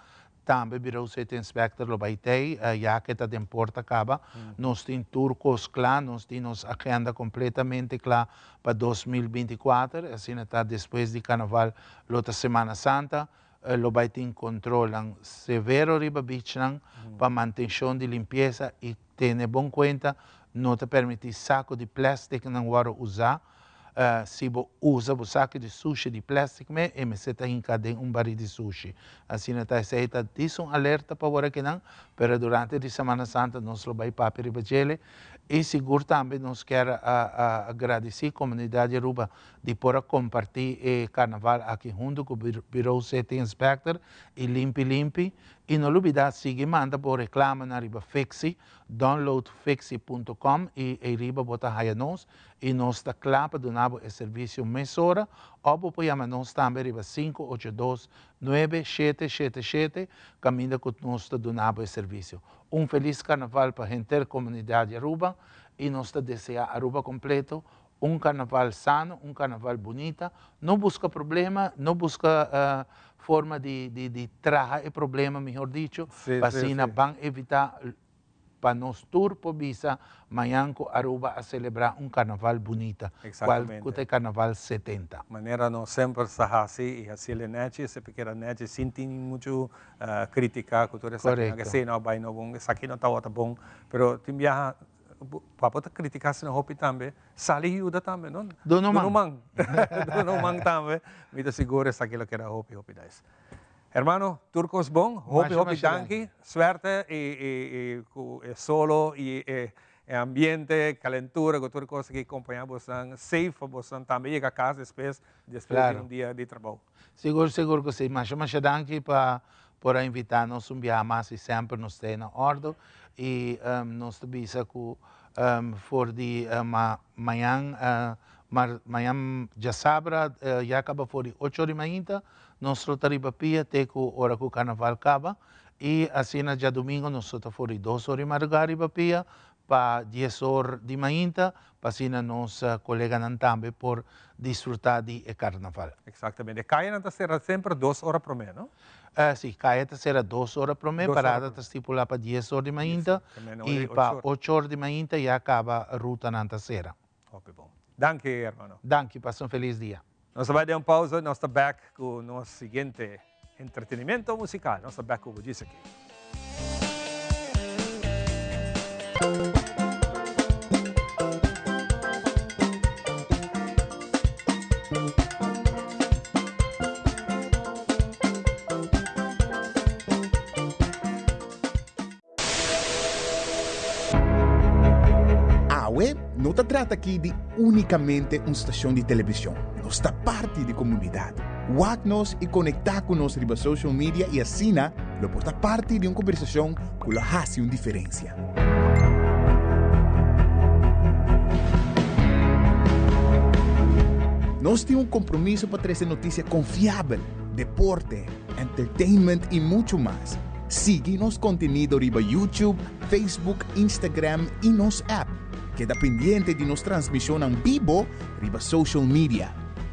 Tambe Bureau City Inspector lo bai tei, ya ke ta den porta kaba. Nos tin tur kos kla, nos tin nos agenda kompletamente kla pa 2024, asina ta despues di Karnaval lo ta Semana Santa, lo bai tin kontrolnan severo riba beachnan pa mantenshon di limpiesa i tene bon kuenta no ta permití sako di plèstiknan wòrdu usá. Si bo usa bo saki di sushi di plèstik me, e mester ta hinká den un barí di sushi. Asina ta esei ta dis un alerta pa wòrdu akinan, pero durante di Semana Santa nos lo bai papia riba djele. I sigur tambe nos kier a gradisí komunidat di Aruba di por a kompartí e karnaval aki huntu ku Bureau City Inspector i Limpi Limpi. I no lubidá sigui manda bo reklamanan riba Fixi, download fixi punto com i ei riba bo ta haya nos i nos ta kla pa duna bo e servisio mesora òf bo por yama nos tambe riba 582 9777 kaminda ku nos ta duna bo e servisio. Un felis karnaval pa henter komunidat di Aruba i nos ta deseá Aruba kompleto un karnaval sano, un karnaval bunita. No buska problema, no buska forma di di di traha e problema mihor dicho, pa asina ban evitá pa nos tur por bisa mañan ku Aruba a selebrá un karnaval bunita, kual ku ta e karnaval 70. Manera nos semper sa hasi i hasiel e nechi, esei keda nechi sin tin muchu kritika ku tur esaki nan ke si no a bai no bon, esaki no tabata bon, pero tin biaha pa bo ta kritika asina hopi tambe, sali yuda tambe no? Duna un man. Duna un man tambe, mi ta sigur esaki lo keda hopi hopi nice. Hermano, tur kos bon, hopi hopi danki, suerte i ku e solo i e ambiente, kalentura ku tur kos aki kompaña bosnan safe pa bosnan tambe yega kas despues, despues di un dia di trabou. Sigur sigur ku si, masha masha danki pa por a invita nos un biaha mas i semper nos ta na ordo i nos ta bisa ku for di mañan mañan djasabra ya kaba for di ocho ora di mainta Nos lo ta riba pia te ku ora ku karnaval kaba i asina djadumingu nos lo ta for di dos or di madrugá riba pia pa dies or di mainta pa asina nos koleganan tambe por disfrutá di e karnaval. Eksaktamente. E kayanan ta sera semper dos ora promé, no? Si, kaya ta sera dos ora promé, parada ta stipulá pa dies or di mainta i pa ocho or di mainta ya kaba rutanan ta sera. Hopi bon. Danki, hermano. Danki, pasa un felis dia. Nos ta bai den un pausa y nos ta back cu nos siguiente entretenimiento musical. Nos ta back cu bo djis aki. Awe no ta trata aki di únikamente un stashon di televishon. Nos ta parti di komunidat. Wak nos i konektá ku nos riba social media i asina lo por ta parti di un kombersashon ku lo hasi un diferensia. Nos tin un kompromiso pa trese notisia konfiabel, deporte, entertainment i muchu mas. Sigui nos kontenido riba YouTube, Facebook, Instagram i nos app. Keda pendiente di nos transmishonnan bibo riba social media.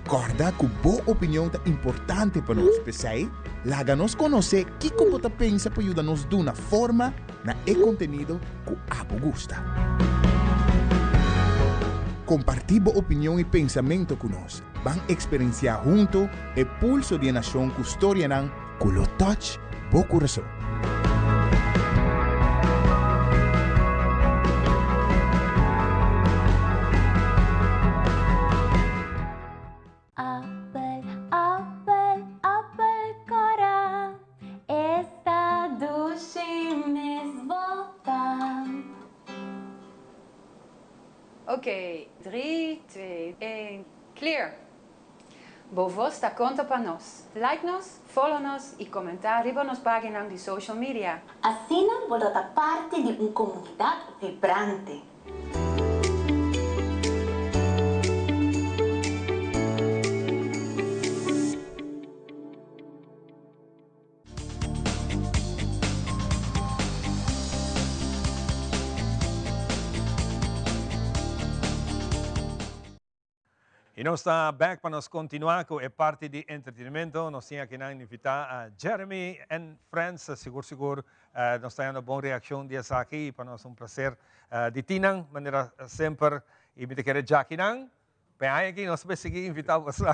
Kòrda ku bo opinion ta importante pa nos, p'esei laga nos konosé kiko bo ta pensa pa yuda nos duna forma na e kontenido ku abo gusta. Kompartí bo opinion i pensamentu ku nos. Ban eksperensiá huntu e pulso di e nashon ku storianan ku lo touch bo kurason. Appel, appel, appel cora, esta dushi mes bota. Oké, 3, 2, 1, clear! Bo voz ta konta pa nos. Like nos, follow nos i komentá riba nos páginanan di social media. Asina bo lo ta parti di un komunidat vibrante. Y nos ta back pa nos continua cu e parti di entretenimento. Nos tin akinan invita a Jeremy and Friends. Sigur sigur nos ta haya bon reaccion di esaki y pa nos un placer di tin nan manera semper. Y mi ta kere djakinan pe aña aki nos ta bay sigui invita boso.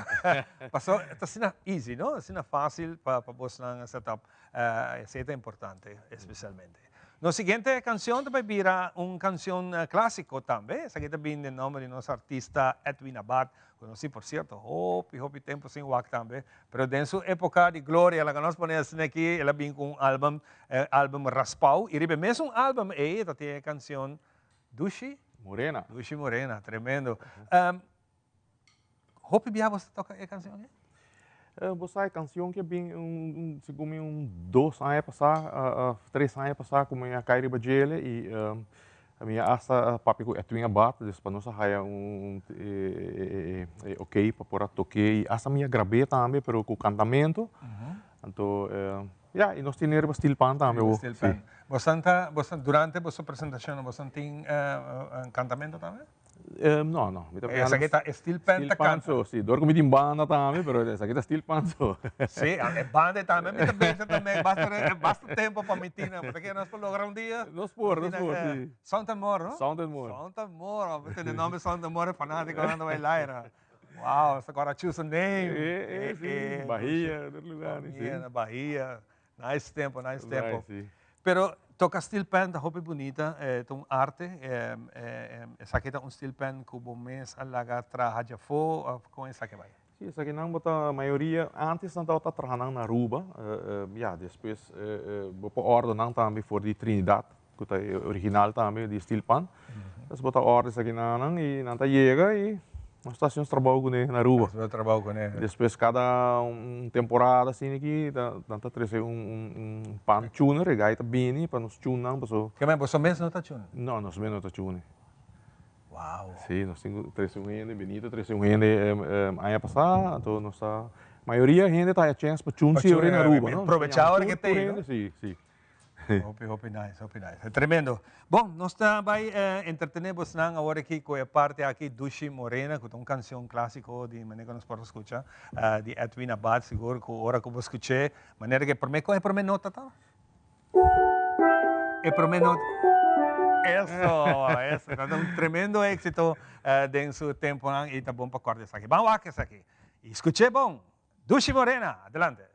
Paso ta asina easy no, asina facil pa bosnan set up. Esey ta importante especialmente. Nos siguiente cancion ta bay bira un cancion clasico tambe. Esaki ta bin den nomber di nos artista Edwin Abath, conoci por cierto hopi hopi tempo sin wak tambe, pero den su epoca di gloria, laga nos pone asina aki, el a bin cu un album, e album Raspao, y riba e mesun album ey e ta tin e cancion Dushi Morena. Dushi Morena, tremendo. Hopi bia bo sa toca e cancion ei? Bo sa e cancion ke bin un segun mi un dos aña pasa of tres aña pasa ku mi a kai riba djele i mi a hasta papia ku Edwin Abad dus pa nos a haya un e ok pa por a toke i hasta mi a grab'é tambe pero ku kantamento anto ya i nos tene riba steel pan tambe Riba steel pan. Bosan ta bosan durante boso presentacion bosan tin kantamento tambe? No, no. Mi ta Esaki ta steel pan ta canta. So, si. Door cu mi tin banda tambe, pero esaki ta steel pan so. Si, e banda tambe mi ta pensa tambe, basta, basta tempo pa mi tin, bo ta kere nos por logra un dia? Nos por, nos por, si. Sound and More, no? Sound and More. Sound and More, mi tende nomber Sound and More, e fanaticonan ta bay laira. Wow, esta cora choose a name. E, si, Bahia, otro lugar, si. Bahia, Bahia. Nice tempo, nice tempo. Nice, si. Pero toca steel pan ta hopi bunita, eh, ta un arte. Eh, eh, esaki ta un steel pan cu bo mes a laga traha djafó of con esaki bai? Si, esakinan bo ta mayoria, antes nan tabata traha nan na Aruba, ya, despues bo por order nan tambe for di Trinidad, cu ta e original tambe di steel pan. Entonces bo ta order esakinan y nan ta yega y nos ta haci nos trabou cune na Aruba. Haci bo trabou cune. Despues cada un temporada asina aki nan ta trece un pan tuner, e guy ta bini pa nos tune nan paso. Ke men boso mes no ta tune? No, nos mes no ta tune. Wow. Si, nos tin cu trece un hende, Benito trece un hende aña pasa, anto nos ta, mayoria hende ta haya chance pa tune si ora na Aruba, no? Probecha ora ke tey, no? Si, si. Hopi, hopi nice, hopi nice. Tremendo. Bon, nos ta bai entretene bosnan awor aki ku e parti aki Dushi Morena, ku ta un kanshon klasiko di manera ku nos por a skucha, di Edwin Abad, sigur ku ora ku bo skuch'é, manera ku e promé, kon e promé nota ta? E promé nota, eso, eso, ta un tremendo éksito den su temponan i ta bon pa kòrda esaki. Ban wak esaki i skuch'é bon. Dushi Morena, adelante.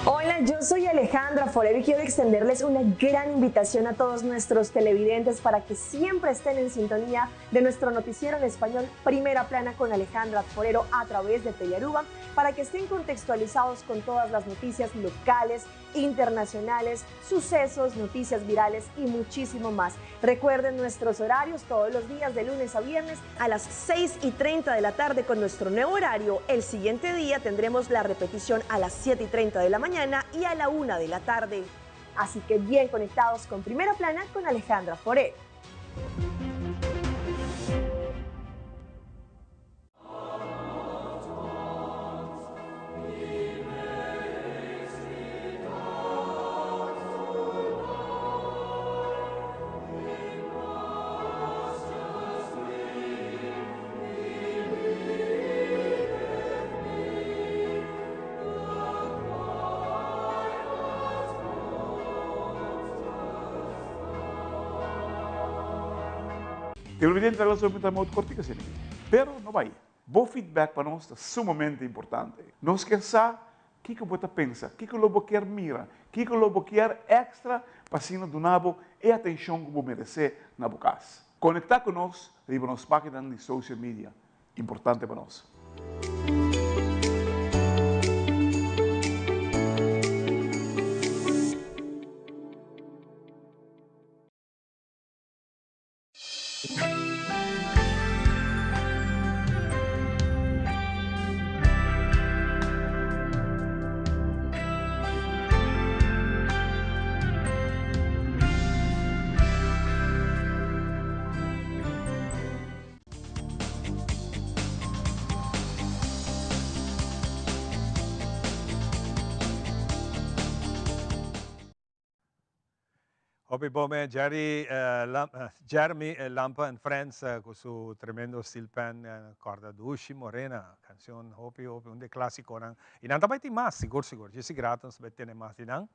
Hola, yo soy Alejandra Forero y quiero extenderles una gran invitación a todos nuestros televidentes para que siempre estén en sintonía de nuestro noticiero en español Primera Plana con Alejandra Forero a través de Telearuba, para que estén contextualizados con todas las noticias locales, internacionales, sucesos, noticias virales y muchísimo más. Recuerden nuestros horarios todos los días de lunes a viernes a las 6 y 30 de la tarde con nuestro nuevo horario. El siguiente día tendremos la repetición a las 7 y 30 de la mañana y a la 1 de la tarde. Así que bien conectados con Primera Plana con Alejandra Forero. Televidente ta laga un modo cortico asina aki. Pero no bay. Bo feedback pa nos ta sumamente importante. Nos kier sa kico bo ta pensa, kico lo bo kier mira, kico lo bo kier extra pa asina duna bo e atencion cu bo merece na bo cas. Conecta cu nos riba nos paginanan di social media. Importante pa nos. Hopi bon me Jerry Jeremy Lampe and Friends cu su tremendo steel pan Corda Dushi Morena cancion hopi hopi un di e clasiconan y nan ta bay tin mas sigur sigur djis grato nos ta bay tene mas di nan.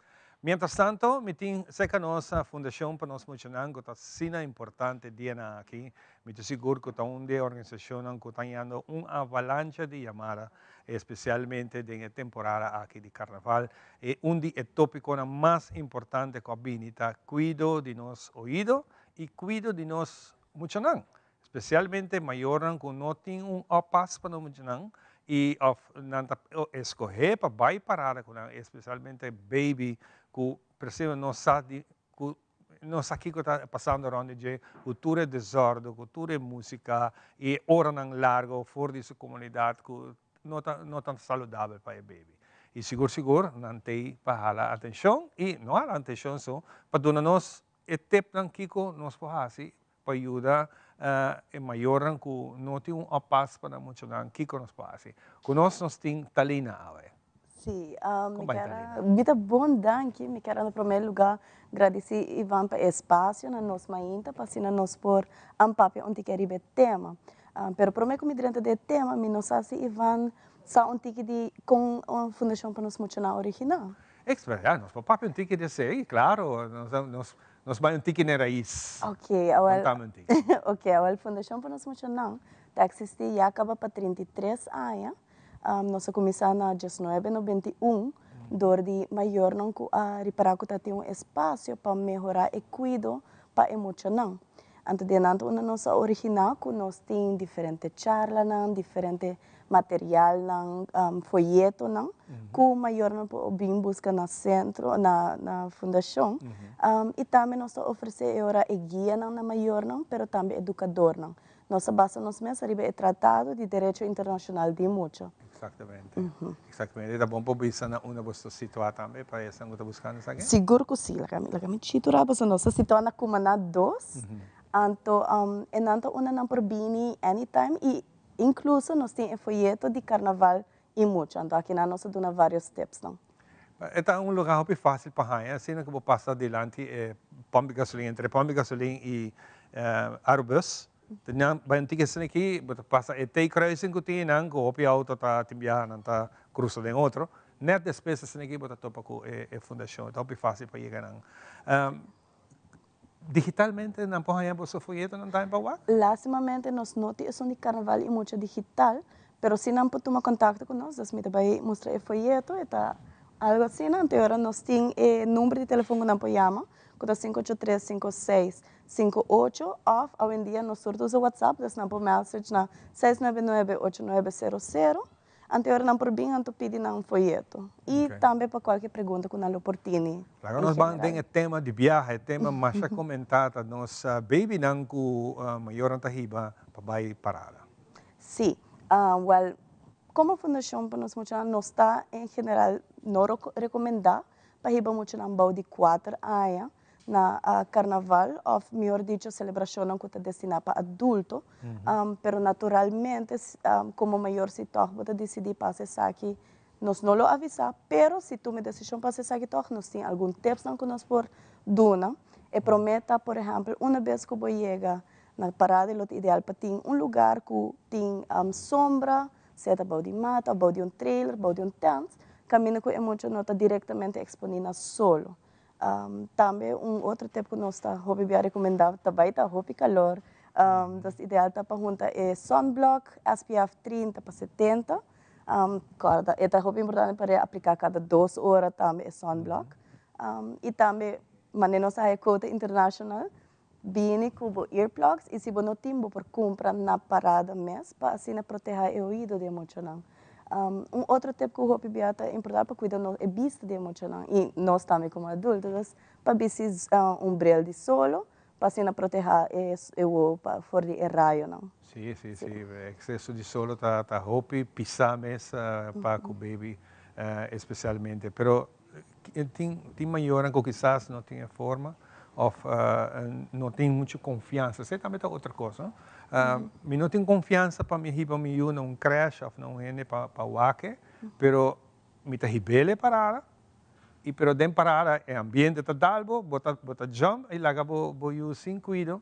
Mientras tanto mi tin cerca nos Fundacion pa nos Muchanan cu ta asina importante dianan aki. Mi ta sigur cu ta un di e organisacionnan cu ta hañando un avalancha di yamada especialmente den e temporada aki di carnaval. E un di e topiconan mas importante cu a bini ta cuido di nos oido y cuido di nos muchanan, especialmente mayornan cu no tin un oppas pa nos muchanan y of nan ta escoge pa bay parada cu nan, especialmente baby cu precies no sa di cu no sa kico ta pasando rond di dje, cu tur e desordo, cu tur e musica y e oranan largo for di su comunidad cu no ta no ta saludabel pa e baby. Y sigur sigur nan t'ey pa hala atencion y no hala atencion so, pa duna nos e tipnan kico nos por haci pa yuda e mayornan cu no tin un oppas pa nan muchanan kico nos por haci. Cu nos nos tin Talina awe. Sí, mi kier a, mi ta bon danki, mi kier a na prome lugar gradici Ivan pa e espacio na nos mainta pa asina nos por papia un tiki ariba e tema. Pero prome cu mi drenta den e tema mi no sa si Ivan sa un tiki di con Fundacion pa nos Muchanan origina. Extra, ya, nos por papia un tiki di esey, claro, nos nos bai un tiki n'e rais. Ok, awel, Contame un tiki. ok, awel Fundacion pa nos Muchanan ta existi ya caba pa 33 aña. Nos a kuminsá na diesnuebe 91 dor di mayornan ku a ripará ku ta tin un espasio pa mehorá e kuido pa e muchanan. Anto di ananto unda nos a originá ku nos tin diferente charlanan, diferente materialnan, foyetonan ku mayornan por bin buska na sentro, na na fundashon. I tambe nos ta ofresé e ora e guianan na mayornan pero tambe edukadornan. Nos a basa nos mes ariba e Tratado di Derecho Internacional di Mucha. Exactamente. Exactamente. E ta bon pa bisa na unda bo sta situá tambe pa esnan ku ta buskando esaki? Sigur ku si. Laga mi, laga mi chitura pasobra nos ta situá na Cumaná dos. Anto e nan ta unda nan por bini anytime i inkluso nos tin e foyeto di Karnaval i Mucha. Anto akinan nos a duna varios tipsnan. E ta un lugar hopi fácil pa haña, asina ku bo pasa dilanti e pòmp di gasolin, entre e pòmp di gasolin i Arubus. Ta nan bai un tiki asina aki, bo ta pasa e T-kruising ku tin einan, ku hopi outo ta tin biaha nan ta krusa den otro. Nèt despues asina aki bo ta topa ku e fundashon. E ta hopi fácil pa yega nan. Digitalmente nan por haña boso foyetonan tambe pa wak? Lastimamente nos no tin esun di Carnaval y Mucha digital, pero si nan por tuma contacto cu nos, dus mi ta bay mustra e foyeto, e ta algo asina, anto e ora nos tin e number di telefon cu nan por yama, cu ta 583 56 58, of awendia nos tur ta usa WhatsApp, dus nan por message na 699 8900. Anto e ora nan por bin anto pidi nan foyeto. I tambe pa kualke pregunta ku nan lo por tini. Laga nos ban den e tema di biaha, e tema masha komentá ta nos babynan ku mayornan ta hiba pa bai parada. Sí, wèl, komo fundashon pa nos muchanan nos ta en general no rekomendá pa hiba muchanan bou di kuater aña na carnaval of mihor dicho celebracionnan cu ta destina pa adulto, pero naturalmente como mayor si toch bo ta dicidi pa haci esaki nos no lo avisa, pero si tuma e decision pa haci esaki toch nos tin algun tipsnan cu nos por duna. E prome ta por ehempel una bes cu bo yega na parada lo ta ideal pa tin un lugar cu tin sombra, sea ta bou di mata of bou di un trailer, bou di un tent, caminda cu e mucha no ta directamente exponi na solo. Tambe un otro tip ku nos ta hopi bia rekomendá ta bai ta hopi kalor. Dus ideal ta pa hunta e sunblock SPF 30 pa 70. Kòrda e ta hopi importante pa reapliká kada dos ora tambe e sunblock. I tambe manera nos a haña kota internashonal bini ku bo earplugs i si bo no tin bo por kumpra na parada mes pa asina protehá e oido di e muchanan. Un otro tip ku hopi bia ta importá pa kuida nos e bista di e muchanan i nos tambe komo adulto es pa bisti un bril di solo pa asina protehá e wowo pa for di e rayonan. Sí, sí, sí. Ekseso di solo ta ta hopi pisá mes pa ku baby espesialmente. Pero Tin tin mayornan ku kisas no tin e forma òf no tin muchu konfiansa. Esei tambe ta otro kos, no? Mi no tin konfiansa pa mi hiba mi yu na un krèsh òf na un hende pa pa wak e, pero mi ta hib'el e parada. I pero den parada e ambiente ta dal bo, bo ta bo ta jump i laga bo bo yu sin kuido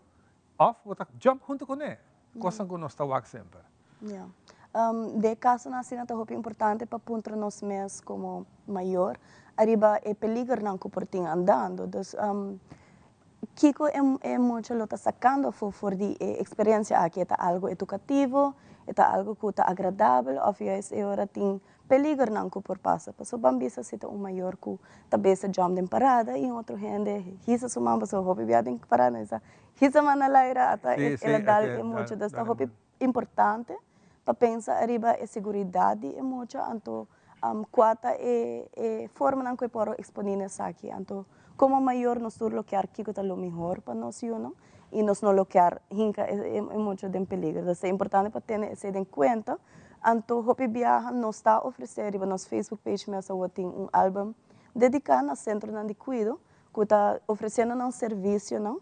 òf bo ta jump huntu kuné. Kosnan ku nos ta wak semper. Ya. Den e kasonan asina ta hopi importante pa puntra nos mes komo mayor ariba e peligernan ku por tin andando. Dus Kiko e mucha lo ta sakando afó for di e eksperensia aki? E ta algu edukativo? E ta algu ku ta agradabel òf juist e ora tin peligernan ku por pasa? Pasobra ban bisa si ta un mayor ku ta besa jòm den parada i un otro hende hisa su man pasobra hopi bia den parada nan sa hisa man na laira ata el a dal e mucha. Dus ta hopi importante pa pensa ariba e seguridat di e mucha anto kua ta e e formanan ku e por eksponé na esaki. Anto komo mayor nos tur lo kier kiko ta lo mihor pa nos yunan i nos no lo kier hinka e e mucha den peligro. Entonces ta importante pa tene esei den kuenta. Anto hopi biaha nos ta ofresé riba nos Facebook page mes awor tin un album dediká na sentronan di kuido ku ta ofresiendo nan servisionan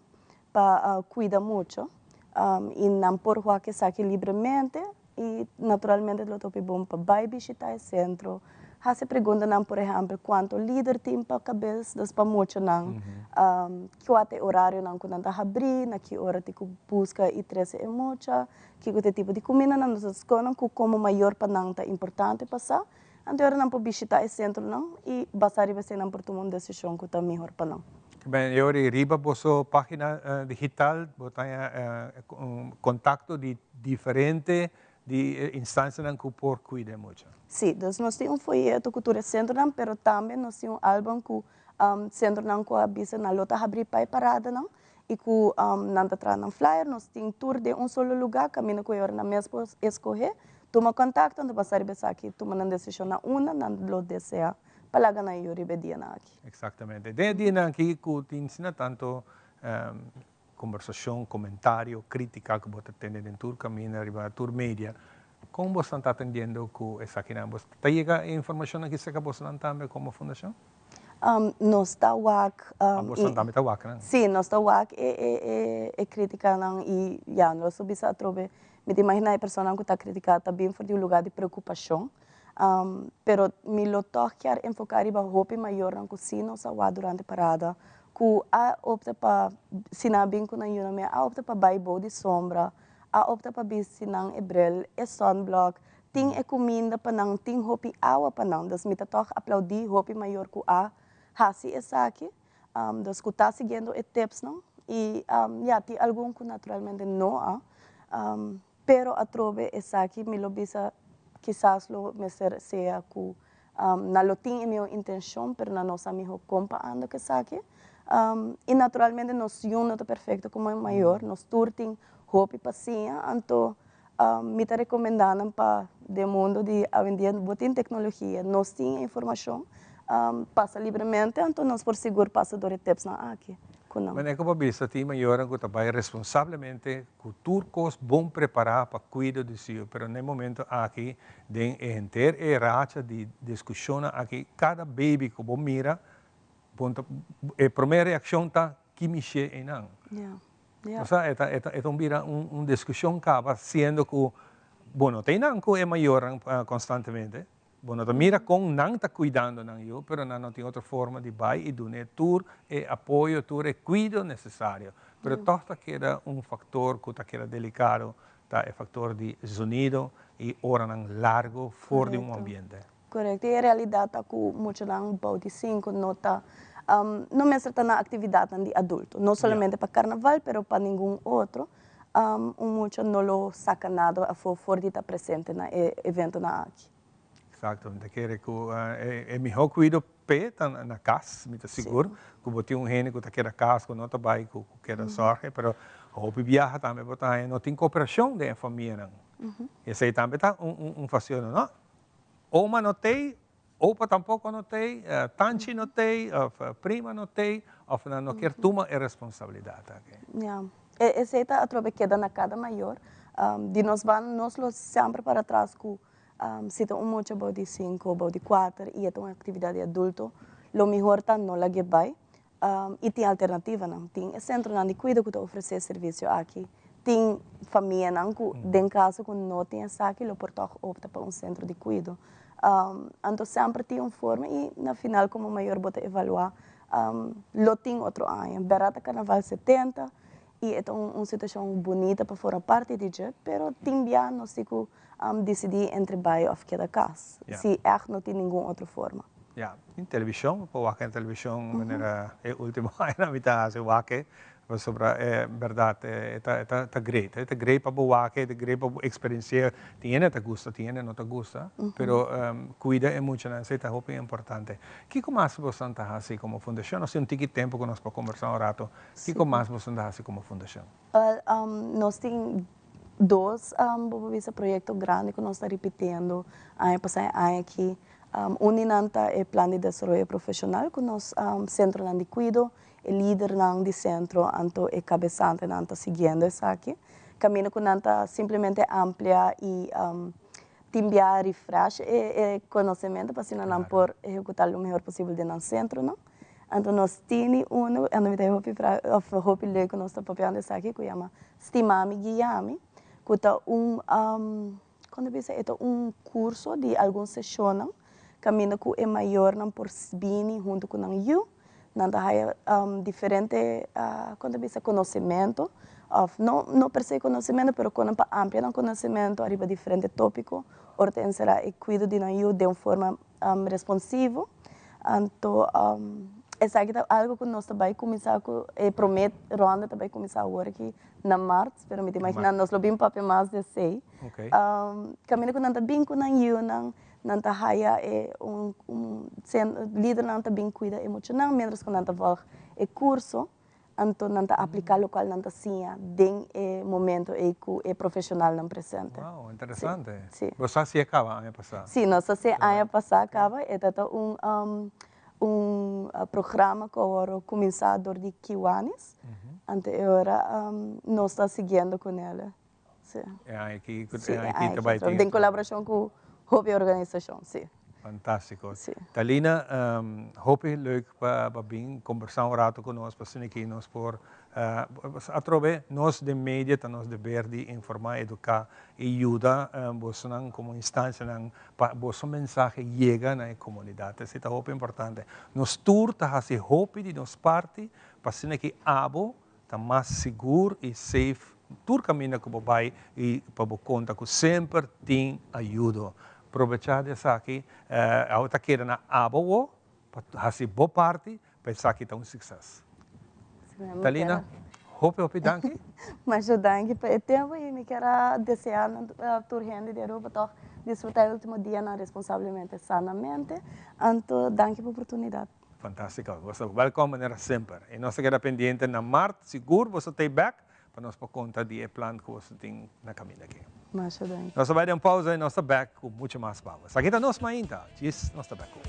pa cuida mucho y nan por wak esaki libremente y naturalmente lo ta hopi bon pa bay bishita e centro, haci preguntanan por ehempel cuanto lider tin pa cabes, dus pa muchanan, cua ta e horarionan cu nan ta habri, na ki ora tin cu busca y trece e mucha, kico ta e tipo di cumindanan, nos ta sconan cu como mayor pa nan ta importante pa sa, Anto ora nan por bishita e sentronan i basá riba esei nan por tuma un desishon ku ta mihor pa nan. Ben, e ora ei riba boso página digital bo ta haña kontakto di diferente di e instansianan ku por kuida e mucha. Sí, dus nos tin un foyeto ku tur e sentronan, pero tambe nos tin un álbum ku sentronan ku a bisa nan lo ta habrí pa e paradanan i ku nan ta traha nan flyer, nos tin tur den un solo lugá kaminda ku e ora nan mes por eskohé, tuma kontakto, anto pasa riba esaki, tuma nan desishon na unda nan lo deseá pa laga nan yu riba e dianan aki. Eksaktamente. Den e dianan aki ku tin asina tantu kombersashon, komentario, krítika ku bo ta tende den tur kaminda riba tur media, kon bosnan ta atendiendo ku esakinan? Bos ta yega e informashonnan aki serka bosnan tambe komo fundashon? Nos ta wak. Ah, boso tambe ta wak nan? Sí, nos ta wak e e e e kritikanan i ya, nos lo bisa atrobe. Mi ta imaginá e personanan ku ta kritiká ta bin for di un lugá di preokupashon. Pero mi lo tòg kier enfoká riba hopi mayornan ku sí nos a wak durante parada, ku a opta pa, si nan a bin ku nan yunan mi, a opta pa bai bou di sombra, a opta pa bisti nan e bril, e sunblock, Tin e kuminda pa nan, tin hopi awa pa nan. Dus mi ta tòg aplaudí hopi mayor ku a hasi esaki, dus ku ta siguiendo e tipsnan. I ya, tin algun ku naturalmente no a, pero atrobe esaki mi lo bisa kisas lo mester sea ku nan lo tin e mihó intenshon, pero nan no sa mihó kon pa anda ku esaki. I naturalmente nos yun no ta perfekto komo e mayor, nos tur tin hopi pa siña, anto Mi ta recomenda nan pa den mundo di awendia bo tin tecnologia, nos tin e informacion, pasa libremente anto nos por sigur pasa door e tipsnan aki cu nan. Manera cu bo a bisa tin mayornan cu ta bay responsablemente cu tur cos bon prepara pa cuido di su yu, pero na e momento aki den e henter e racha di discusionnan aki cada baby cu bo mira bo ta e prome reaccion ta ki mishi eynan. Osea, e ta, e ta, e ta un bira un, un discusion caba siendo cu bo no ta einan cu e mayornan constantemente, bo no ta mira con nan ta cuidando nan yu, pero nan no tin otro forma di bay y dun'e tur e apoyo, tur e cuido necesario. Pero toch ta keda un factor cu ta keda delicado, ta e factor di zonido y oranan largo for di un ambiente. Correcto, y e realidad ta cu muchanan bou di cinco no ta, no mester ta na actividadnan di adulto, no solamente pa carnaval pero pa ningun otro, un mucha no lo saca nada afo for di ta presente na e eventonan aki. Exacto, mi ta kere cu e miho cuido p'e ta na cas, mi ta sigur cu bo tin un hende cu ta keda cas cu no ta bay cu keda zorge, pero hopi biaha tambe bo ta haña no tin cooperacion den e famianan, esey tambe ta un facion, no? Oma no tei, opa tampoco no tei, tanchi no tei, of prima no tei, of nan no kier tuma e responsabilidad aki. Ya, esey ta atrobe keda na cada mayor. Di nos banda nos lo semper para atras cu si ta un mucha bou di cinco, bou di cuater y e ta un actividad di adulto, lo mihor ta no lag'e bay. I tin alternativanan. Tin e sentronan di kuido ku ta ofresé e servisio aki. Tin famianan ku den kaso ku no tin esaki lo por tòg opta pa un sentro di kuido. Anto semper tin un forma y na final como mayor bo ta evalua lo tin otro aña. Berdad ta carnaval 70 y e ta un situacion bunita pa forma parti di dje, pero tin bia nos tin cu dicidi entre bay of keda cas, si echt no tin ningun otro forma. Ya, tin television, por wak en television manera e ultimo añanan mi ta haci wak e, pasobra e berdad e ta e ta great, e ta great pa bo wak e ta great pa bo experiencia, tin hende ta gusta, tin hende no ta gusta, pero cuida e muchanan esey ta hopi importante. Kico mas boso ta haci como fundacion? Nos tin un tiki tempo cu nos por combersa un rato, kico mas boso ta haci como fundacion? Wel, nos tin dos, bo por bisa, proyecto grandi cu nos ta ripitiendo aña pasa y aña aki. Un di nan ta e plan di desaroyo profesional cu nos centronan di cuido, e lidernan di centro anto e cabesantenan ta siguiendo esaki. Caminda cu nan ta simplemente amplia y tin bia refresh e conocemento pa asina nan por ehecuta lo mehor posibel den nan centronan. Anto nos tini uno, anto mi ta hopi of hopi leuk cu nos ta papiando esaki cu yama Stimami Guiami, cu ta un, con ta bisa, e ta un curso di algun sesionnan caminda cu e mayornan por bini hunto cu nan yu, nan ta haya diferente, con ta bisa, conocimento, of no, no per se conocimento, pero con nan pa amplia nan conocimento ariba diferente topico, ora ta encera e cuido di nan yu den un forma responsivo. Anto esaki ta algo ku nos ta bai kuminsá ku e promé ronda ta bai kuminsá awor aki na mart, pero mi ta imaginá nos lo bin papia mas di esei. Kaminda ku nan ta bin ku nan yunan, nan ta haya e un un lidernan ta bin kuida e muchanan miéntras ku nan ta vòlg e kurso. Anto nan ta apliká lokual nan ta siña den e momento ei ku e profeshonalnan presente. Wow, interesante. Sí. Bo sa si e kaba aña pasá? Sí, nos a si'e aña pasá kaba. E ta ta un un programa ku awor a kuminsá dor di Kiwanis. Anto e ora nos ta siguiendo ku nel. Sí. E aña aki, e aña aki ta bai tin. Den kolaborashon ku hopi organisashon, sí. Fantástiko. Sí. Talina, hopi leuk pa bin kombersá un rato ku nos, pa asina aki nos por atrobe nos den media ta nos deber di informá, eduká i yuda bosonan komo instansianan pa boso mensahe yega na e komunidat. Esei ta hopi importante. Nos tur ta hasi hopi di nos parti pa asina aki abo Ta mas sigur i safe tur kaminda ku bo bai i pa bo konta ku semper tin ayudo. Probechá di esaki, awe ta keda na abo wo pa hasi bo parti pa esaki ta un sukses. Talina, hopi hopi danki. Masha danki pa e tempu i mi kier a deseá na tur hende di Aruba tòg disfrutá e ultimo dianan responsablemente, sanamente. Anto danki pa oportunidat. Fantástico. Boso welkom manera semper. Y nos ta keda pendiente na maart, sigur boso ta back pa nos por conta di e plan cu boso tin na caminda aki. Masha danki. Nos ta bay den un pausa y nos ta back cu mucho mas pa bo. Esaki ta Nos Mainta. Djis nos ta back cu.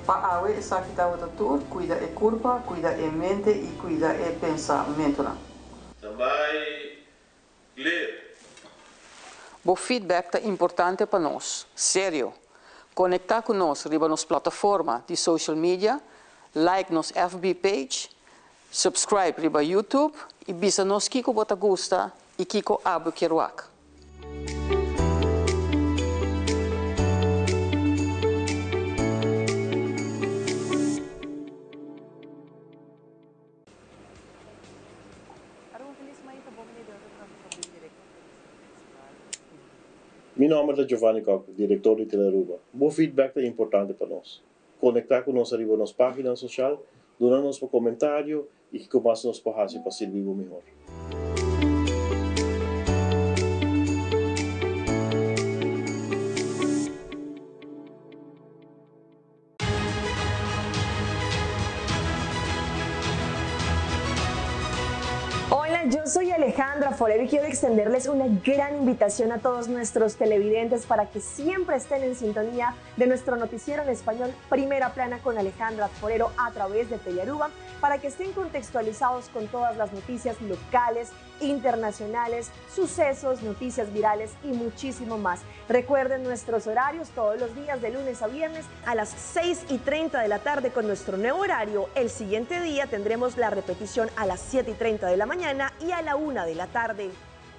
Pa awe esaki tabata tur, cuida e curpa, cuida e mente y cuida e pensamentonan. Standby, clear. Bo feedback ta importante pa nos. Serio. Conecta cu nos riba nos plataforma di social media, like nos FB page, Subscribe riba YouTube y bisa nos kico bo ta gusta y kico abo kier wak. Mi nomber ta Giovanni Kock, director di Telearuba. Bo feedback ta importante pa nos. Konektá ku nos ariba nos página sosial, duna nos bo komentario i kiko mas nos por hasi pa sirbi bo mihor. Alejandra Forero y quiero extenderles una gran invitación a todos nuestros televidentes para que siempre estén en sintonía de nuestro noticiero en español Primera Plana con Alejandra Forero a través de Telearuba para que estén contextualizados con todas las noticias locales, internacionales, sucesos, noticias virales y muchísimo más. Recuerden nuestros horarios todos los días de lunes a viernes a las 6 y 30 de la tarde con nuestro nuevo horario. El siguiente día tendremos la repetición a las 7 y 30 de la mañana y a la 1 de la tarde.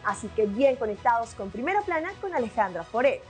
Así que bien conectados con Primera Plana con Alejandra Forero.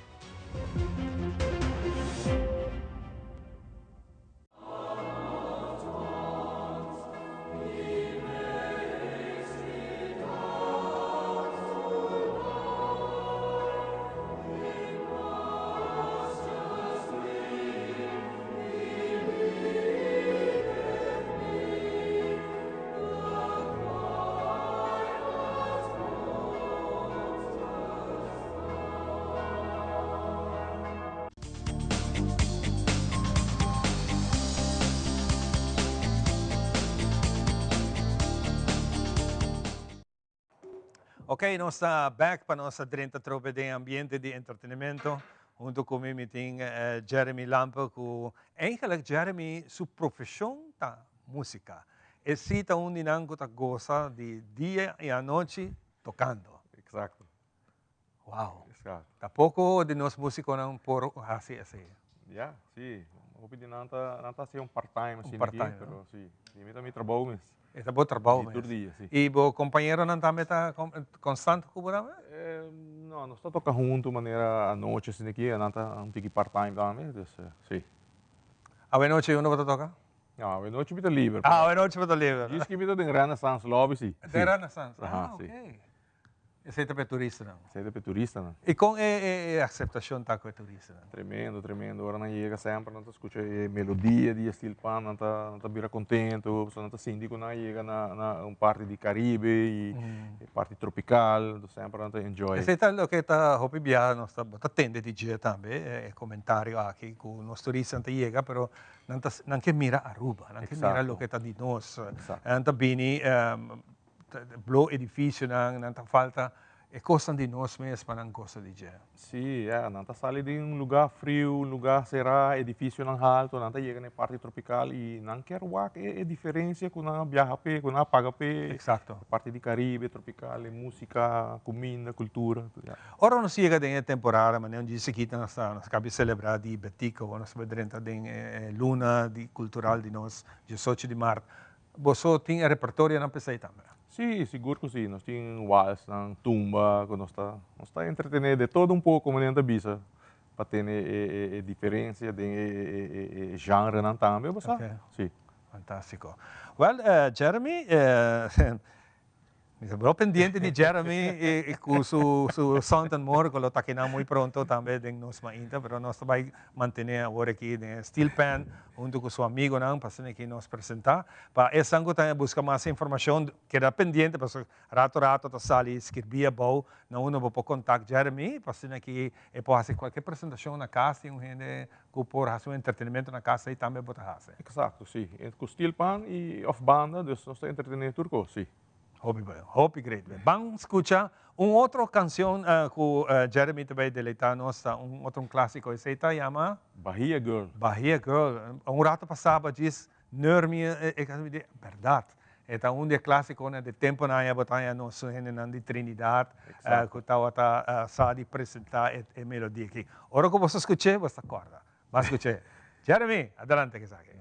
Ok, nos ta back pa nos drenta trobe den ambiente di entretenimento. Hunto cu mi mi tin eh, Jeremy Lampe cu eigenlijk Jeremy su profesion ta musica. E si ta un di nan cu ta goza di dia y anochi tocando. Exacto. Wow. Exacto. Ta poco di nos musiconan por haci esey. Ja, si. Hopi di nan ta, nan ta haci un part-time Un part-time, pero no? Si. Di mi ta mi trabou mes. E ta bo trabou mes. Di tur dia, si. Y bo compañeronan tambe ta constant cu bo tambe? No, nos ta toca hunto manera anochi asina aki, nan ta un tiki part-time tambe, dus si. Awenochi unda bo ta toca? No, awenochi mi ta liber. Ah, awenochi bo ta liber. Djis ki mi ta den Renaissance Lobby, si. Den Renaissance, ah, ok. Esei ta pa e turistanan. Esei ta pa e turistanan. I kon e e akseptashon ta ku e turistanan? Tremendo, tremendo. Ora nan yega semper nan ta skucha e melodia di e steel pan, nan ta nan ta bira kontento, pasobra nan ta sinti ku nan a yega na na un parti di Karibe i e parti tropikal, enton semper nan ta enjoy. Esei ta loke ta hopi biaha nos ta bo ta tende di dje tambe, e komentario aki ku nos turistanan ta yega pero nan ta nan ke mira Aruba, nan ke mira loke ta di nos. Nan ta bini Blo edificionan, nan ta falta e cosnan di nos mes pa nan goza di dje. Sí, ya, nan ta sali di un lugar friu, un lugar cerá, edificionan halto, nan ta yega na e parti tropical y nan kier wak e diferencia cu nan a biaha p'e, cu nan a paga p'e. Exacto. E parti di Caribe, tropical, e musica, cuminda, cultura, ya. Ora nos yega den e temporada, manera un dje sikita nos ta, nos caba di celebra di Betico, ora nos ta bai drenta den e luna di cultural di nos, diesocho di mart, Boso tin e repertorionan p'esei tambe? Sí, sigur ku sí. Nos tin walsnan, tumba, ku nos ta nos ta entretené de todo un poko, manera nan ta bisa, pa tene e e diferensia den e e e genrenan tambe, bo sa. Sí. Fantástiko. Wèl, Jeremy, Mi ta bro pendiente di Jeremy y cu su su Sound and More cu lo ta akinan muy pronto tambe den nos mainta, pero nos ta bay mantene awor aki den e steel pan hunto cu su amigonan pa asina aki nos presenta. Pa esnan cu ta busca mas informacion keda pendiente pasobra rato rato ta sali skirbi abou na unda bo por contact Jeremy pa asina aki e por haci cualkier presentacion na cas tin un hende cu por haci un entretenimento na cas ey tambe bo ta haci. Exacto, si. Cu steel pan y of banda, dus nos ta entretene tur cos, si. Hopi bon, hopi great. Ban scucha un otro cancion cu Jeremy ta bay deleita nos, ta un otro un clasico, esey ta yama? Bahia Girl. Bahia Girl. Un rato pasa bo djis neur mi e cancion, mi di, berdad, e ta un di e clasiconan di temponan aya bo ta haya nos hendenan di Trinidad cu tawata sa di presenta e melodia aki. Ora cu bo sa scuch'e, bo sa corda. Ban scuch'e. Jeremy, adelante cu esaki.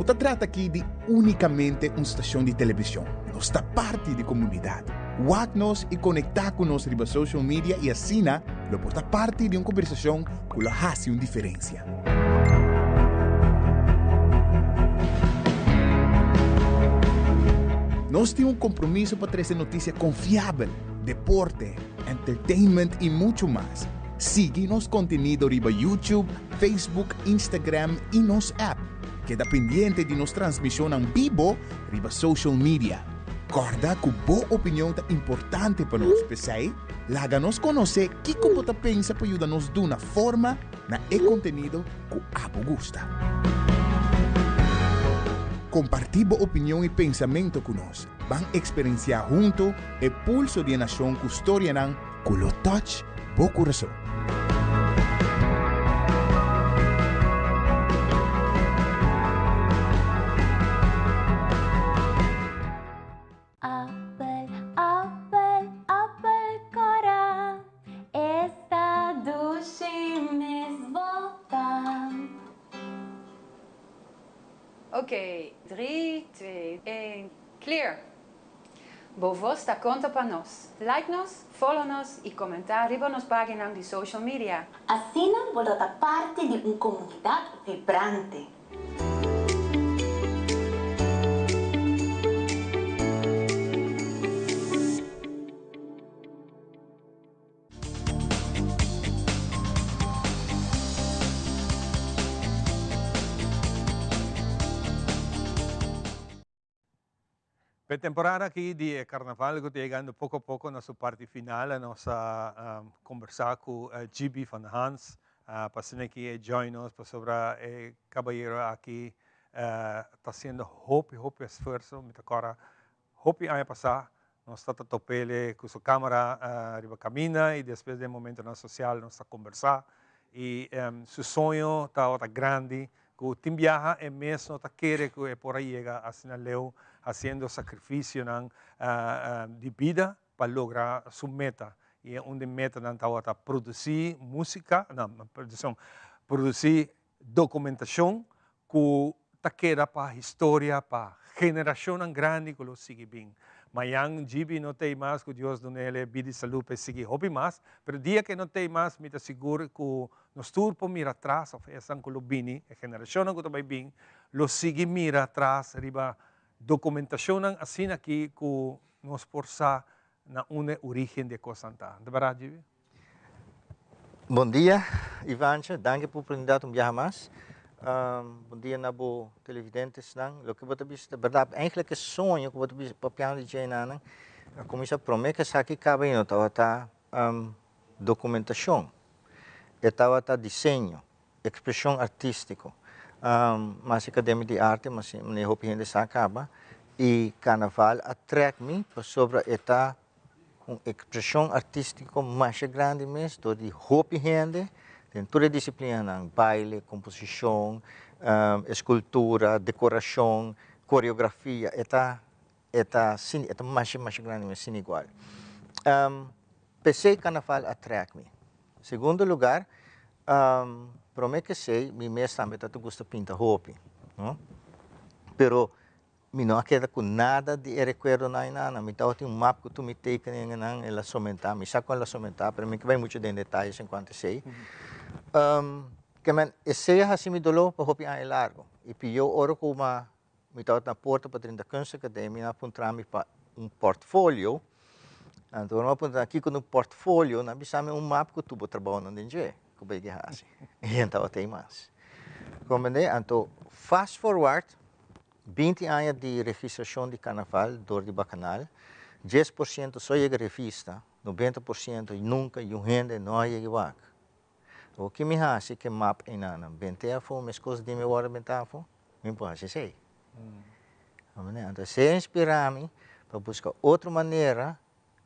No ta trata aki di únikamente un stashon di televishon, nos ta parti di komunidat. Wak nos i konektá ku nos riba social media i asina lo por ta parti di un kombersashon ku lo hasi un diferensia. Nos tin un kompromiso pa trese notisia konfiabel, deporte, entertainment i muchu mas. Sigui nos kontenido riba YouTube, Facebook, Instagram i nos app. Keda pendiente di nos transmishonnan bibo riba social media. Kòrda ku bo opinion ta importante pa nos, p'esei laga nos konosé kiko bo ta pensa pa yuda nos duna forma na e kontenido ku abo gusta. Kompartí bo opinion i pensamentu ku nos. Ban eksperensiá huntu e pulso di e nashon ku storianan ku lo touch bo kurason. Appel, appel, appel cora, esta dushi mes bota. Oké, 3, 2, 1, clear! Bo voz ta konta pa nos. Like nos, follow nos i komentá riba nos páginanan di social media. Asina bo lo ta parti di un komunidat vibrante. P'e temporada aki di e carnaval cu ta yegando poco a poco na su parti final nos a conversa cu GB van Hans pa asina ki e join nos pasobra e cabayero aki ta haciendo hopi hopi esfuerzo mi ta corda Hopi aña pasá nos ta ta top'ele ku su kámara riba kaminda i despues den momentonan sosial nos ta kombersá i su soño tabata grandi ku tin biaha e mes no ta kere ku e por a yega asina leu hasiendo sakrifisionan di bida pa logra su meta i e un di metanan tabata produsí músika no perdon produsí dokumentashon ku ta keda pa historia pa generashonnan grandi ku lo sigui bin. Mañan GB no t'ei mas, ku Dios dun'el e bida i salú pa e sigui hopi mas, pero dia ku e no t'ei mas mi ta sigur ku nos tur por mira atras òf esnan ku lo bini, e generashonnan ku ta bai bin, lo sigui mira atras riba dokumentashonnan asina aki ku nos por sa na unda e origen di e kosnan ta. Ta bèrdat GB? Bon dia Ivancha, danki pa oportunidat un biaha mas. Bon dia na bo televidentesnan. Loke bo ta bisa ta berdad. Eigenlijk e soño ku bo ta bisa papiando di dje enanan a kuminsá promé ku esaki kaba i no tabata dokumentashon. E tabata diseño, ekspreshon artístiko. Mas akademia di arte, mas manera hopi hende sa kaba. I karnaval a trèk mi pasobra e ta Un ekspreshon artístiko masha grandi mes dor di hopi hende den tur e disiplinanan, baile, komposishon, eskultura, dekorashon, koreografia, e ta e ta sin e ta masha masha grandi mes sin igual. P'esei karnaval a trèk mi. Segundo lugar, promé k'esei mi mes tambe ta ta gusta pinta hopi, no? Pero Mi no a keda ku nada di e rekuerdonan ainana. Mi tabatin un map ku tur mi tekeningennan el a somentá. Mi sa kon el a somentá, pero mi ke bai muchu den detayes en kuantu esei. Ke men, esei a hasi mi doló pa hopi aña largu. I pió ora ku ma mi tabata na porta pa drenta Kunstacademie, nan a puntra mi pa un portfolio. Anto ora mi a puntra nan kiko ta un portfolio, nan a bisa mi un map ku tur bo trabounan den dje, ku bo a yega hasi. I nan tabata ei mas. Komprendé? Anto fast forward, 20 aña di registrashon di karnaval dor di Bakanal, 10% so yega revista, 90% nunka yu hende no a yega wak. Awor ki mi hasi ke map einanan? Bent'é afó meskos di mi wòrdu bentá afó? Mi por hasi esei. Anto esei a inspirá mi pa buska otro manera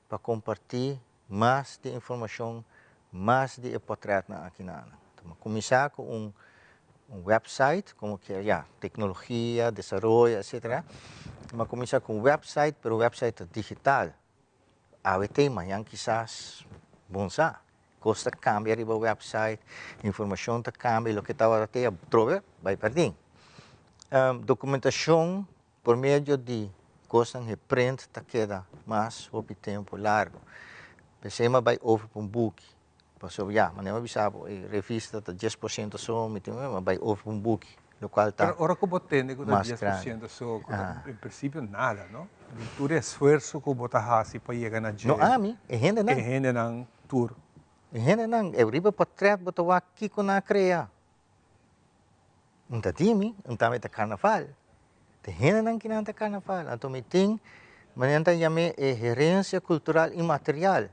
pa kompartí mas di informashon, mas di e pòtrètnan aki na nan. Anto mi a kuminsá ku un un wèpsait, komo ke ya, teknologia, desaroyo, etsetera. Mi a kuminsá ku un wèpsait, pero wèpsait ta digital. Awe te mañan kisas bon sa. Kos ta kambia riba wèpsait, informashon ta kambia, loke tabata te atrobe bai pèrdí. Documentacion por medio di cosnan geprint ta keda mas hopi tempo largo. P'esey mi a bay over pa un buki. Pasobra ya, manera mi a bisa bo, e revista ta 10% so, mi tin mi a bay over pa un buki, locual ta Pero ora cu bo tende cu ta mas dies por grandi. ciento so, cu ta en principio nada, no? Di tur e esfuerso cu bo ta haci pa yega na dje. No ami, e hendenan. E hendenan tur. E hendenan, e riba portret bo ta wak kico nan a crea. Un ta di mi, un tambe ta carnaval. Ta hendenan kinan ta carnaval. Anto mi tin, manera nan ta yam'é e herencia cultural inmaterial.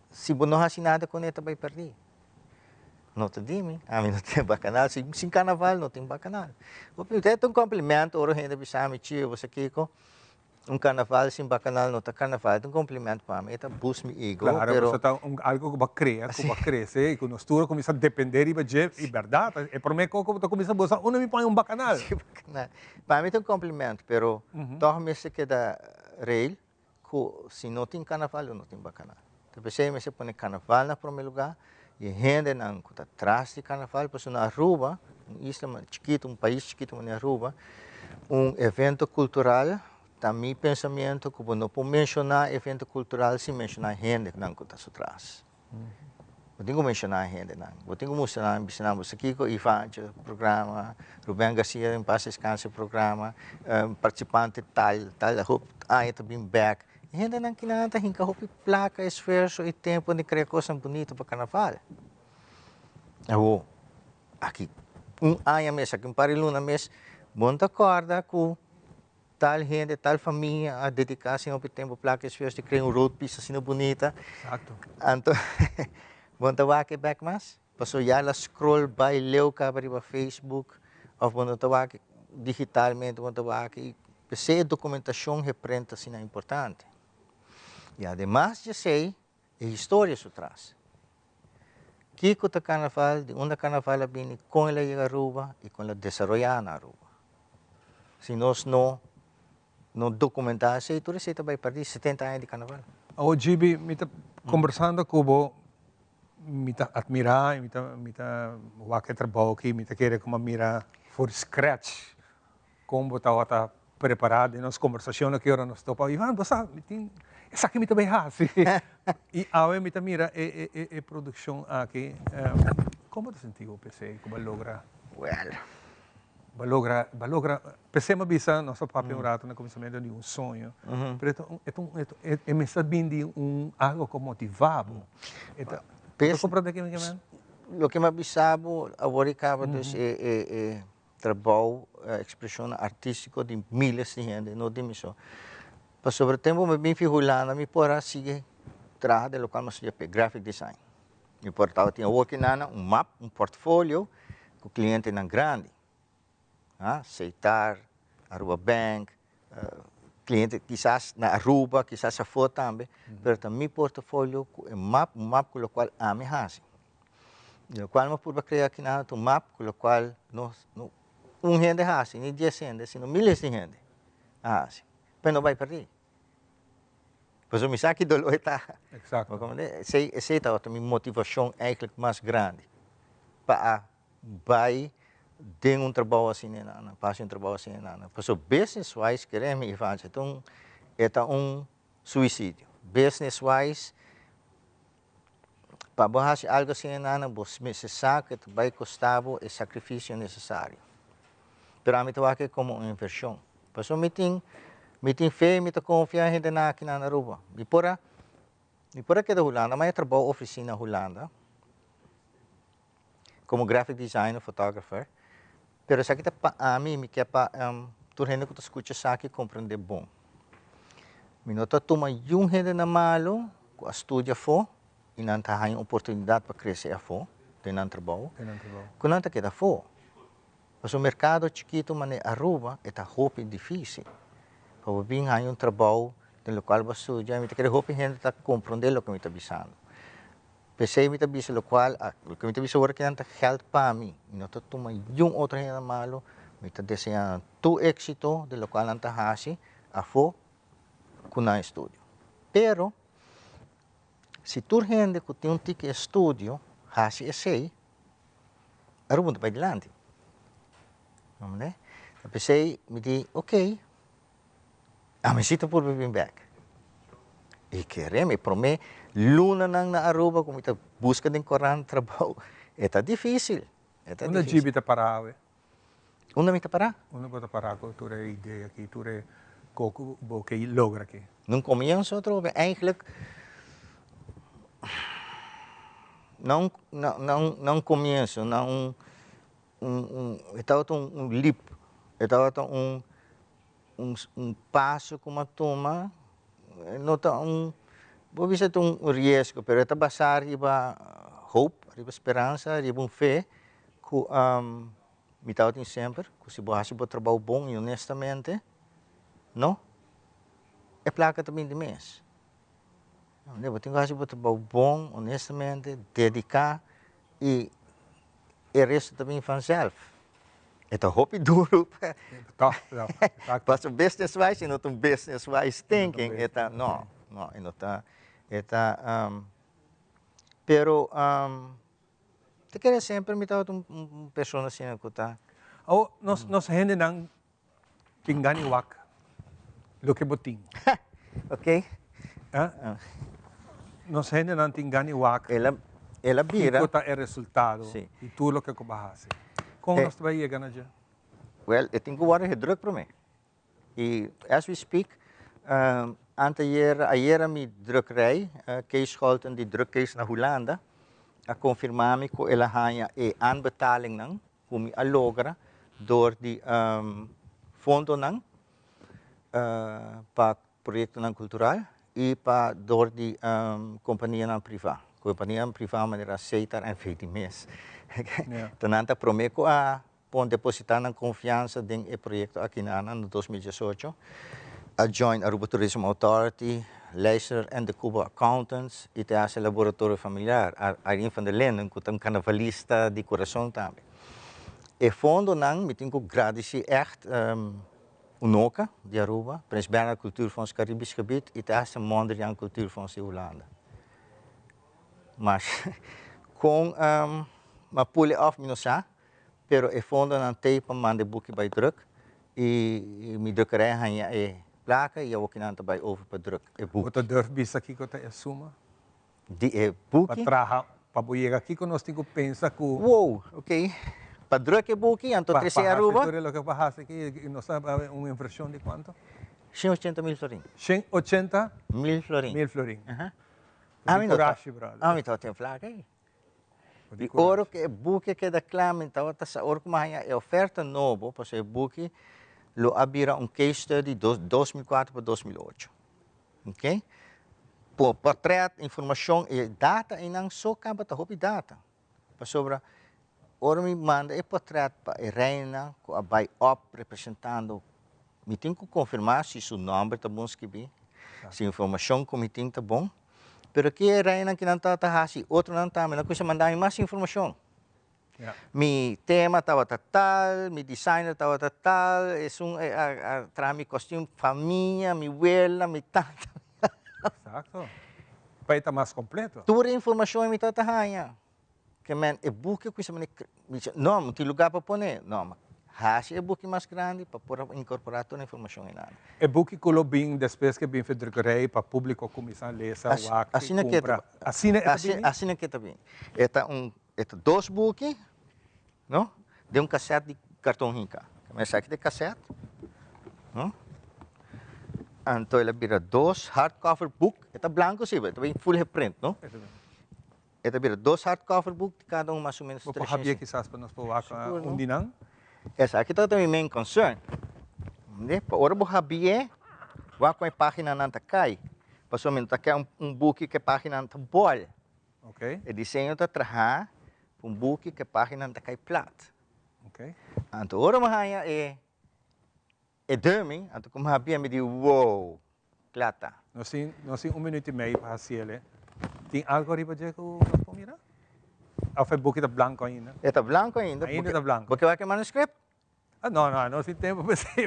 Si bo no haci nada cune ta bay perdi. No ta di mi, ami no tin bacanal. Si sin carnaval no tin bacanal. Ta un complimento ora hende bisa mi, Chio, bo sa kico? Un carnaval sin bacanal no ta carnaval, ta un compliment pa mi, e ta boost mi ego, Claro, pero pasobra ta un algo cu bo a crea, cu bo a crece y cu nos tur a cuminsa depende riba dje y berdad, e prome cos cu bo ta cuminsa gosa, unda mi pone un bacanal? Sí, bacanal. Pa mi ta un compliment, pero toch mester keda real cu si no tin carnaval lo no tin bacanal. Ta p'esey mester pone carnaval na prome lugar y e hendenan cu ta tras di carnaval, pasobra na Aruba, un isla chikito, un pais chikito manera Aruba, un evento cultural ta mi pensamiento cu bo no por menciona evento cultural sin menciona hendenan cu ta su tras. Bo tin cu menciona hendenan, bo tin cu mustra nan, bisa nan, bo sa kico Ivancho programa, Ruben Garcia en paz descanse programa, participante tal, tal, hopi aña ta bin bek. E hendenan kinan ta hinka hopi placa, esfuerso y tempo di crea cosnan bunito pa carnaval. Awo, aki un aña mes, aki un par di luna mes, bo no ta corda cu tal hende, tal famia a dedica asina hopi tempo, placa, esfuerso di crea un road piece asina bunita. Anto, bo no ta wak e bek mas? Pasobra ya el a scroll bay leu caba riba Facebook of bo no ta wak digitalmente, bo no ta wak y p'esey e documentacion geprint ta asina importante. Y ademas di esey, e historia su tras. Kico ta Carnaval, di unda Carnaval a bini, con el a yega Aruba y con el a desaroya na Aruba. Si nos no no documenta esey, tur esey ta bay perdi, 70 aña di Carnaval. Awo Gibi, mi ta conversando cu bo, mi ta admira y mi ta mi ta wak e trabou aki, mi ta kere como a mira for scratch con bo tabata prepara den nos conversacion aki ora nos topa. Ivan, bo sa, mi tin esaki mi ta bay haci. Y awe mi ta mira e e e produccion aki. Con bo ta sinti bo p'esey cu bo a logra? Well. Bo a logra, bo a logra, p'esey mi a bisa, nos a papia un rato na cuminsamentu di un soño, pero e ta un, e ta un, e mester bin di un algo cu motiva bo. E ta, bo ta comprende kico mi ke men? Loke mi a bisa bo awor i caba dus e e e trabou, expresionnan artistico di miles di hende, no di mi so. Pasobra tempo mi bin fi Hulanda mi por a sigui traha den locual mi a studia p'e, graphic design. Mi por tabatin awor ki nana un map, un portfolio cu clientenan grandi. Ha, Setar, Aruba Bank, cliente kisas na Aruba, kisas afo tambe, pero ta mi portafolio cu e map, un map cu locual ami haci. Di locual mi a purba crea aki nana ta un map cu locual no, no un hende haci, ni dies hende, sino miles di hende a haci, pero no bay perdi. Pasobra mi sa ki doló e ta. Exacto. Bo comprende? Esei, esei tabata mi motivacion eigenlijk mas grandi pa a bai den un trabou asina e nan, pa haci un trabou asina e nan. Pasobra business wise, kere mi Ivancho, e ta un, e ta un suicidio. Business wise, pa bo haci algo asina e nan, bo mester sa cu e ta bai costa bo e sacrificio necesario. Pero ami ta wak e como un inversion. Pasobra mi tin, mi tin fe y mi ta confia hendenan aki na Aruba. Mi por a, mi por a keda Hulanda, mi a trabou oficina Hulanda como graphic designer, photographer, pero esaki ta pa ami, mi ke pa tur hende cu ta scucha esaki comprende bon. Mi no ta tuma yun hende na malo cu a studia afo y nan ta haña oportunidad pa crece afo den nan trabou, cu nan ta keda afo. Pasobra mercado chikito manera Aruba e ta hopi dificil pa bo bin haña un trabou den locual bo a studia. Mi ta kere hopi hende ta comprende loke mi ta bisando. P'esey mi ta bisa locual loke mi ta bisa ora kinan ta geld pa mi. Mi no ta tuma niun otro hende malo. Mi ta desea nan tur exito den locual nan ta haci afo cu nan estudio. Pero si tur hende cu tin un tiki estudio haci esey, Aruba no ta bai dilanti. Comprende? P'esei mi di, ok, ami si ta purba bin bek. I kere mi prome lunanan na Aruba ku mi ta buska den korant trabou, e ta difisil, e ta Unda difisil. Gibi ta para awe? Unda mi ta para? Unda bo ta para ku tur e idea aki, tur e kos ku bo ke logra aki? Nun komienso atrobe, eigenlijk na un na un na un komienso, na un un un e tabata un un lip, e tabata un un un paso ku mi a tuma, no ta un bo bisa ta un riesgo, pero e ta basá riba hoop, riba speransa, riba un fe ku mi tabatin semper, ku si bo hasi bo trabou bon i honestamente, no, e plaka ta bin di mes. Bo tin ku hasi bo trabou bon, honestamente, dediká i e resto ta bin vanzelf. E ta hopi duru pasobra business wise e no ta un business wise thinking, e ta no, no, e no ta, e ta, pero Ta kere semper mi tabata un persona asina ku ta. Awor nos nos hendenan tin gana di wak loke bo tin. Ok. Nos hendenan tin gana di wak El a el a bira. kiko ta e resultado Si. di tur loke ku bo a hasi. Kon nos ta bai yega na dje? Well, e tin ku wòrdu gedruk promé. Y as we speak, anteayer, ayera mi drukkerij, Kees Scholten di Drukkees na Hulanda, a confirma mi cu el a haña e aanbetalingnan cu mi a logra door di fondonan pa proyectonan cultural y pa door di companianan priva. Companianan priva manera Setar en VD mes. Ta nan ta prome cu a Pon depositá nan konfiansa den e proyekto aki na na 2018. A join Aruba Tourism Authority, Leisler en de Cuba Accountants i te hasi laboratorio familiar. Arien van der Linden ku ta un karnavalista di kurason tambe. E fondonan mi tin ku gradisí ègt Unoca di Aruba, Prins Bernhard Cultuurfonds Caribisch Gebied i te hasi Mondriaan Cultuurfonds di Hulanda. Mas kon m'a pul e òf mi no sa. Pero e fondonan t'ei pa manda e buki bai druk i mi drukkerij a haña e plaka i awoki nan ta bai over pa druk e buki. Bo ta durf bisa kiko ta e suma? Di e buki? Pa traha, pa bo yega kiko nos tin ku pensa ku. Wow, ok. Pa druk e buki anto trese Aruba. Pa hasi tur e loke pa hasi aki nos ta habi un invershon di kuantu? 180 mil florin. 180? Mil florin. Mil florin. Aha. Ami no ta, ami ta tin plaka ei. Di ora ku e buki a keda kla mi tabata sa ora ku mi a haña e oferta nobo pasobra e buki lo a bira un case study 2004 pa 2008 ok por portret informashon e data einan so kaba ta hopi data pasobra ora mi manda e portret pa e reina ku a bai op representando mi tin ku konfirmá si su nòmber ta bon skibí si informashon ku mi tin ta bon. Pero ki e reinan ki nan tabata hasi, otronan tambe, nan kuminsa manda mi mas informashon. Mi tema tabata tal, mi designer tabata tal, esun a traha mi kostium, famia, mi wela, mi tata. Exacto. Pa e ta mas kompleto. Tur e informashon mi tabata haña. Ke men e buki ku mi dice, no, no tin lugar pa pone. No, ma hasi e buki mas grandi pa por a incorpora tur e informacion einan. E buki ku lo bin despues ke bin verdrukkerij pa publico kuminsa lesa, wak i kumpra. Asina e ta bini? Asina ke ta bini. E ta un, e ta dos buki, no, den un kaset di karton hinka. Esaki ta e kaset, no. Anto el a bira dos hardcover boek, e ta blanko si, e ta bin full geprint, no. E ta bira dos hardcover boek di kada un mas o menos Bo por habia kisas pa nos por wak un di nan? Esaki tabata mi main concern. Mende? Pa ora bo habi'é, wak kon e paginanan ta kai. Pasobra mi no ta ke un buki ku e paginanan ta bòl. E diseño ta traha pa un buki ku e paginanan ta kai plat. Anto ora mi haña e E dummy, anto ku mi habia mi di wow, kla ta. Nos tin nos tin un minuut i mei pa hasiel e. Tin algo ariba dje ku nos por mira? Of e buki ta blanko ainda? E ta blanko ainda. Ainda ta blanko. Bo ke wak e manuscript? Ah no no, nos tin tempu pa esei,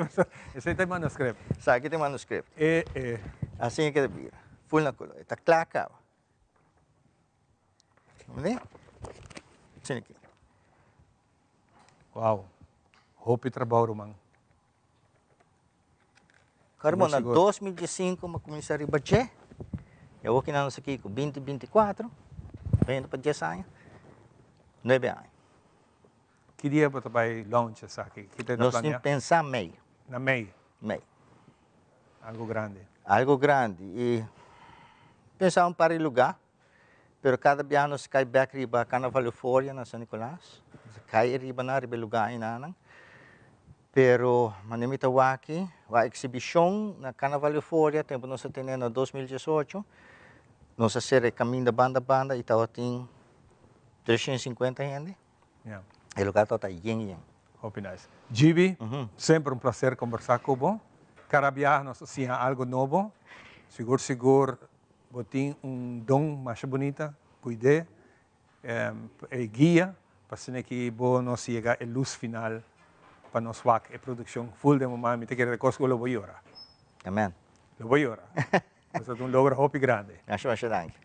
esei ta e manuscript. Esaki ta e manuscript. E e. Asin e keda bira, ful na kolor. E ta kla kaba. Asina aki. Wow. Hopi trabou ruman. Carmo, na 2015 mi a cuminsa riba dje, y awor kinan nos aki cu 2024, bayendo pa dies aña, nuebe aña. Ki dia bo ta bay launch esaki? Ki ta Nos tin pensa mei. Na mei? Mei. Algo grandi. Algo grandi y pensa un par di lugar, pero cada biaha nos cay bek riba Carnaval Euphoria na San Nicolas, nos a cay riba nan, riba e lugar aynan. Pero manera mi ta wak aki, wak exhibicion na Carnaval Euphoria tempo nos a tene na 2018, nos a cera e caminda banda banda y tabatin 350 hende. E lugar tabata yen yen. Hopi nice. Gibi, semper un placer conversa cu bo. Cada biaha nos ta siña algo nobo. Sigur sigur bo tin un don masha bunita, cuid'e, e guia pa asina ki bo nos yega e luz final pa nos wak e produccion full den bo man. Mi ta kere recos cu lo bo yora. Amen. Lo bo yora. Nos ta un logro hopi grandi. Masha masha danki.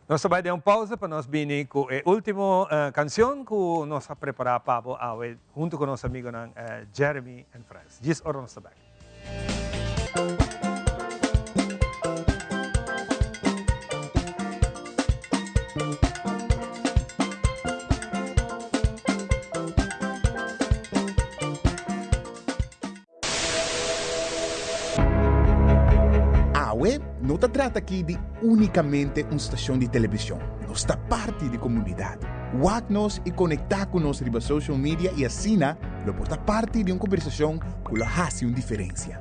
Nos ta bai den un pausa pa nos bini cu e ultimo cancion cu nos a prepara pa bo awe hunto cu nos amigonan Jeremy and Friends. Djis ora nos ta bek. Awe no ta trata aki di únikamente un stashon di televishon, nos ta parti di komunidat. Wak nos i konektá ku nos riba social media i asina lo por ta parti di un kombersashon ku lo hasi un diferensia.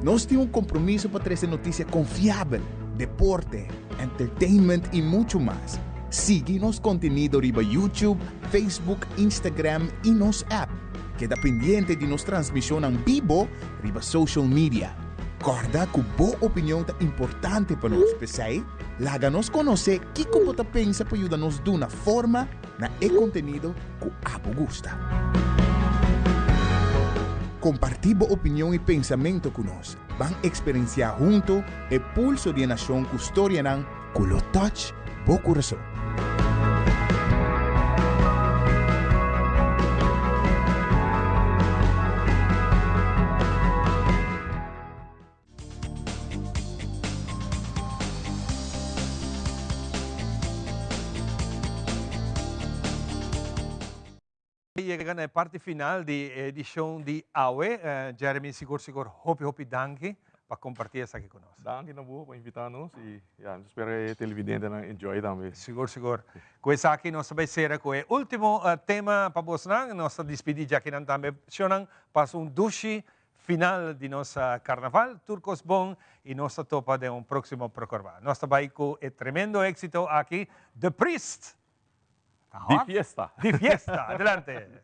Nos tin un kompromiso pa trese notisia konfiabel, deporte, entertainment i muchu mas. Sigui nos kontenido riba YouTube, Facebook, Instagram i nos app. Keda pendiente di nos transmishonnan bibo riba social media. Kòrda ku bo opinion ta importante pa nos, p'esei laga nos konosé kiko bo ta pensa pa yuda nos duna forma na e kontenido ku abo gusta. Kompartí bo opinion i pensamentu ku nos. Ban eksperensiá huntu e pulso di e nashon ku storianan ku lo touch bo kurason. Yega na e parti final di e edicion di awe. Jeremy sigur sigur hopi hopi danki pa comparti esaki cu nos. Danki na bo pa invita nos y ya nos spera e televidentenan enjoy tambe. Sigur sigur. Cu esaki nos ta bay cera cu e ultimo tema pa bosnan. Nos ta dispidi djakinan tambe. Shownan pasa un dushi final di nos carnaval. Tur cos bon y nos ta topa den un proximo procorba. Nos ta bay cu e tremendo exito aki, The Priest. Di fiesta. Di fiesta. Adelante.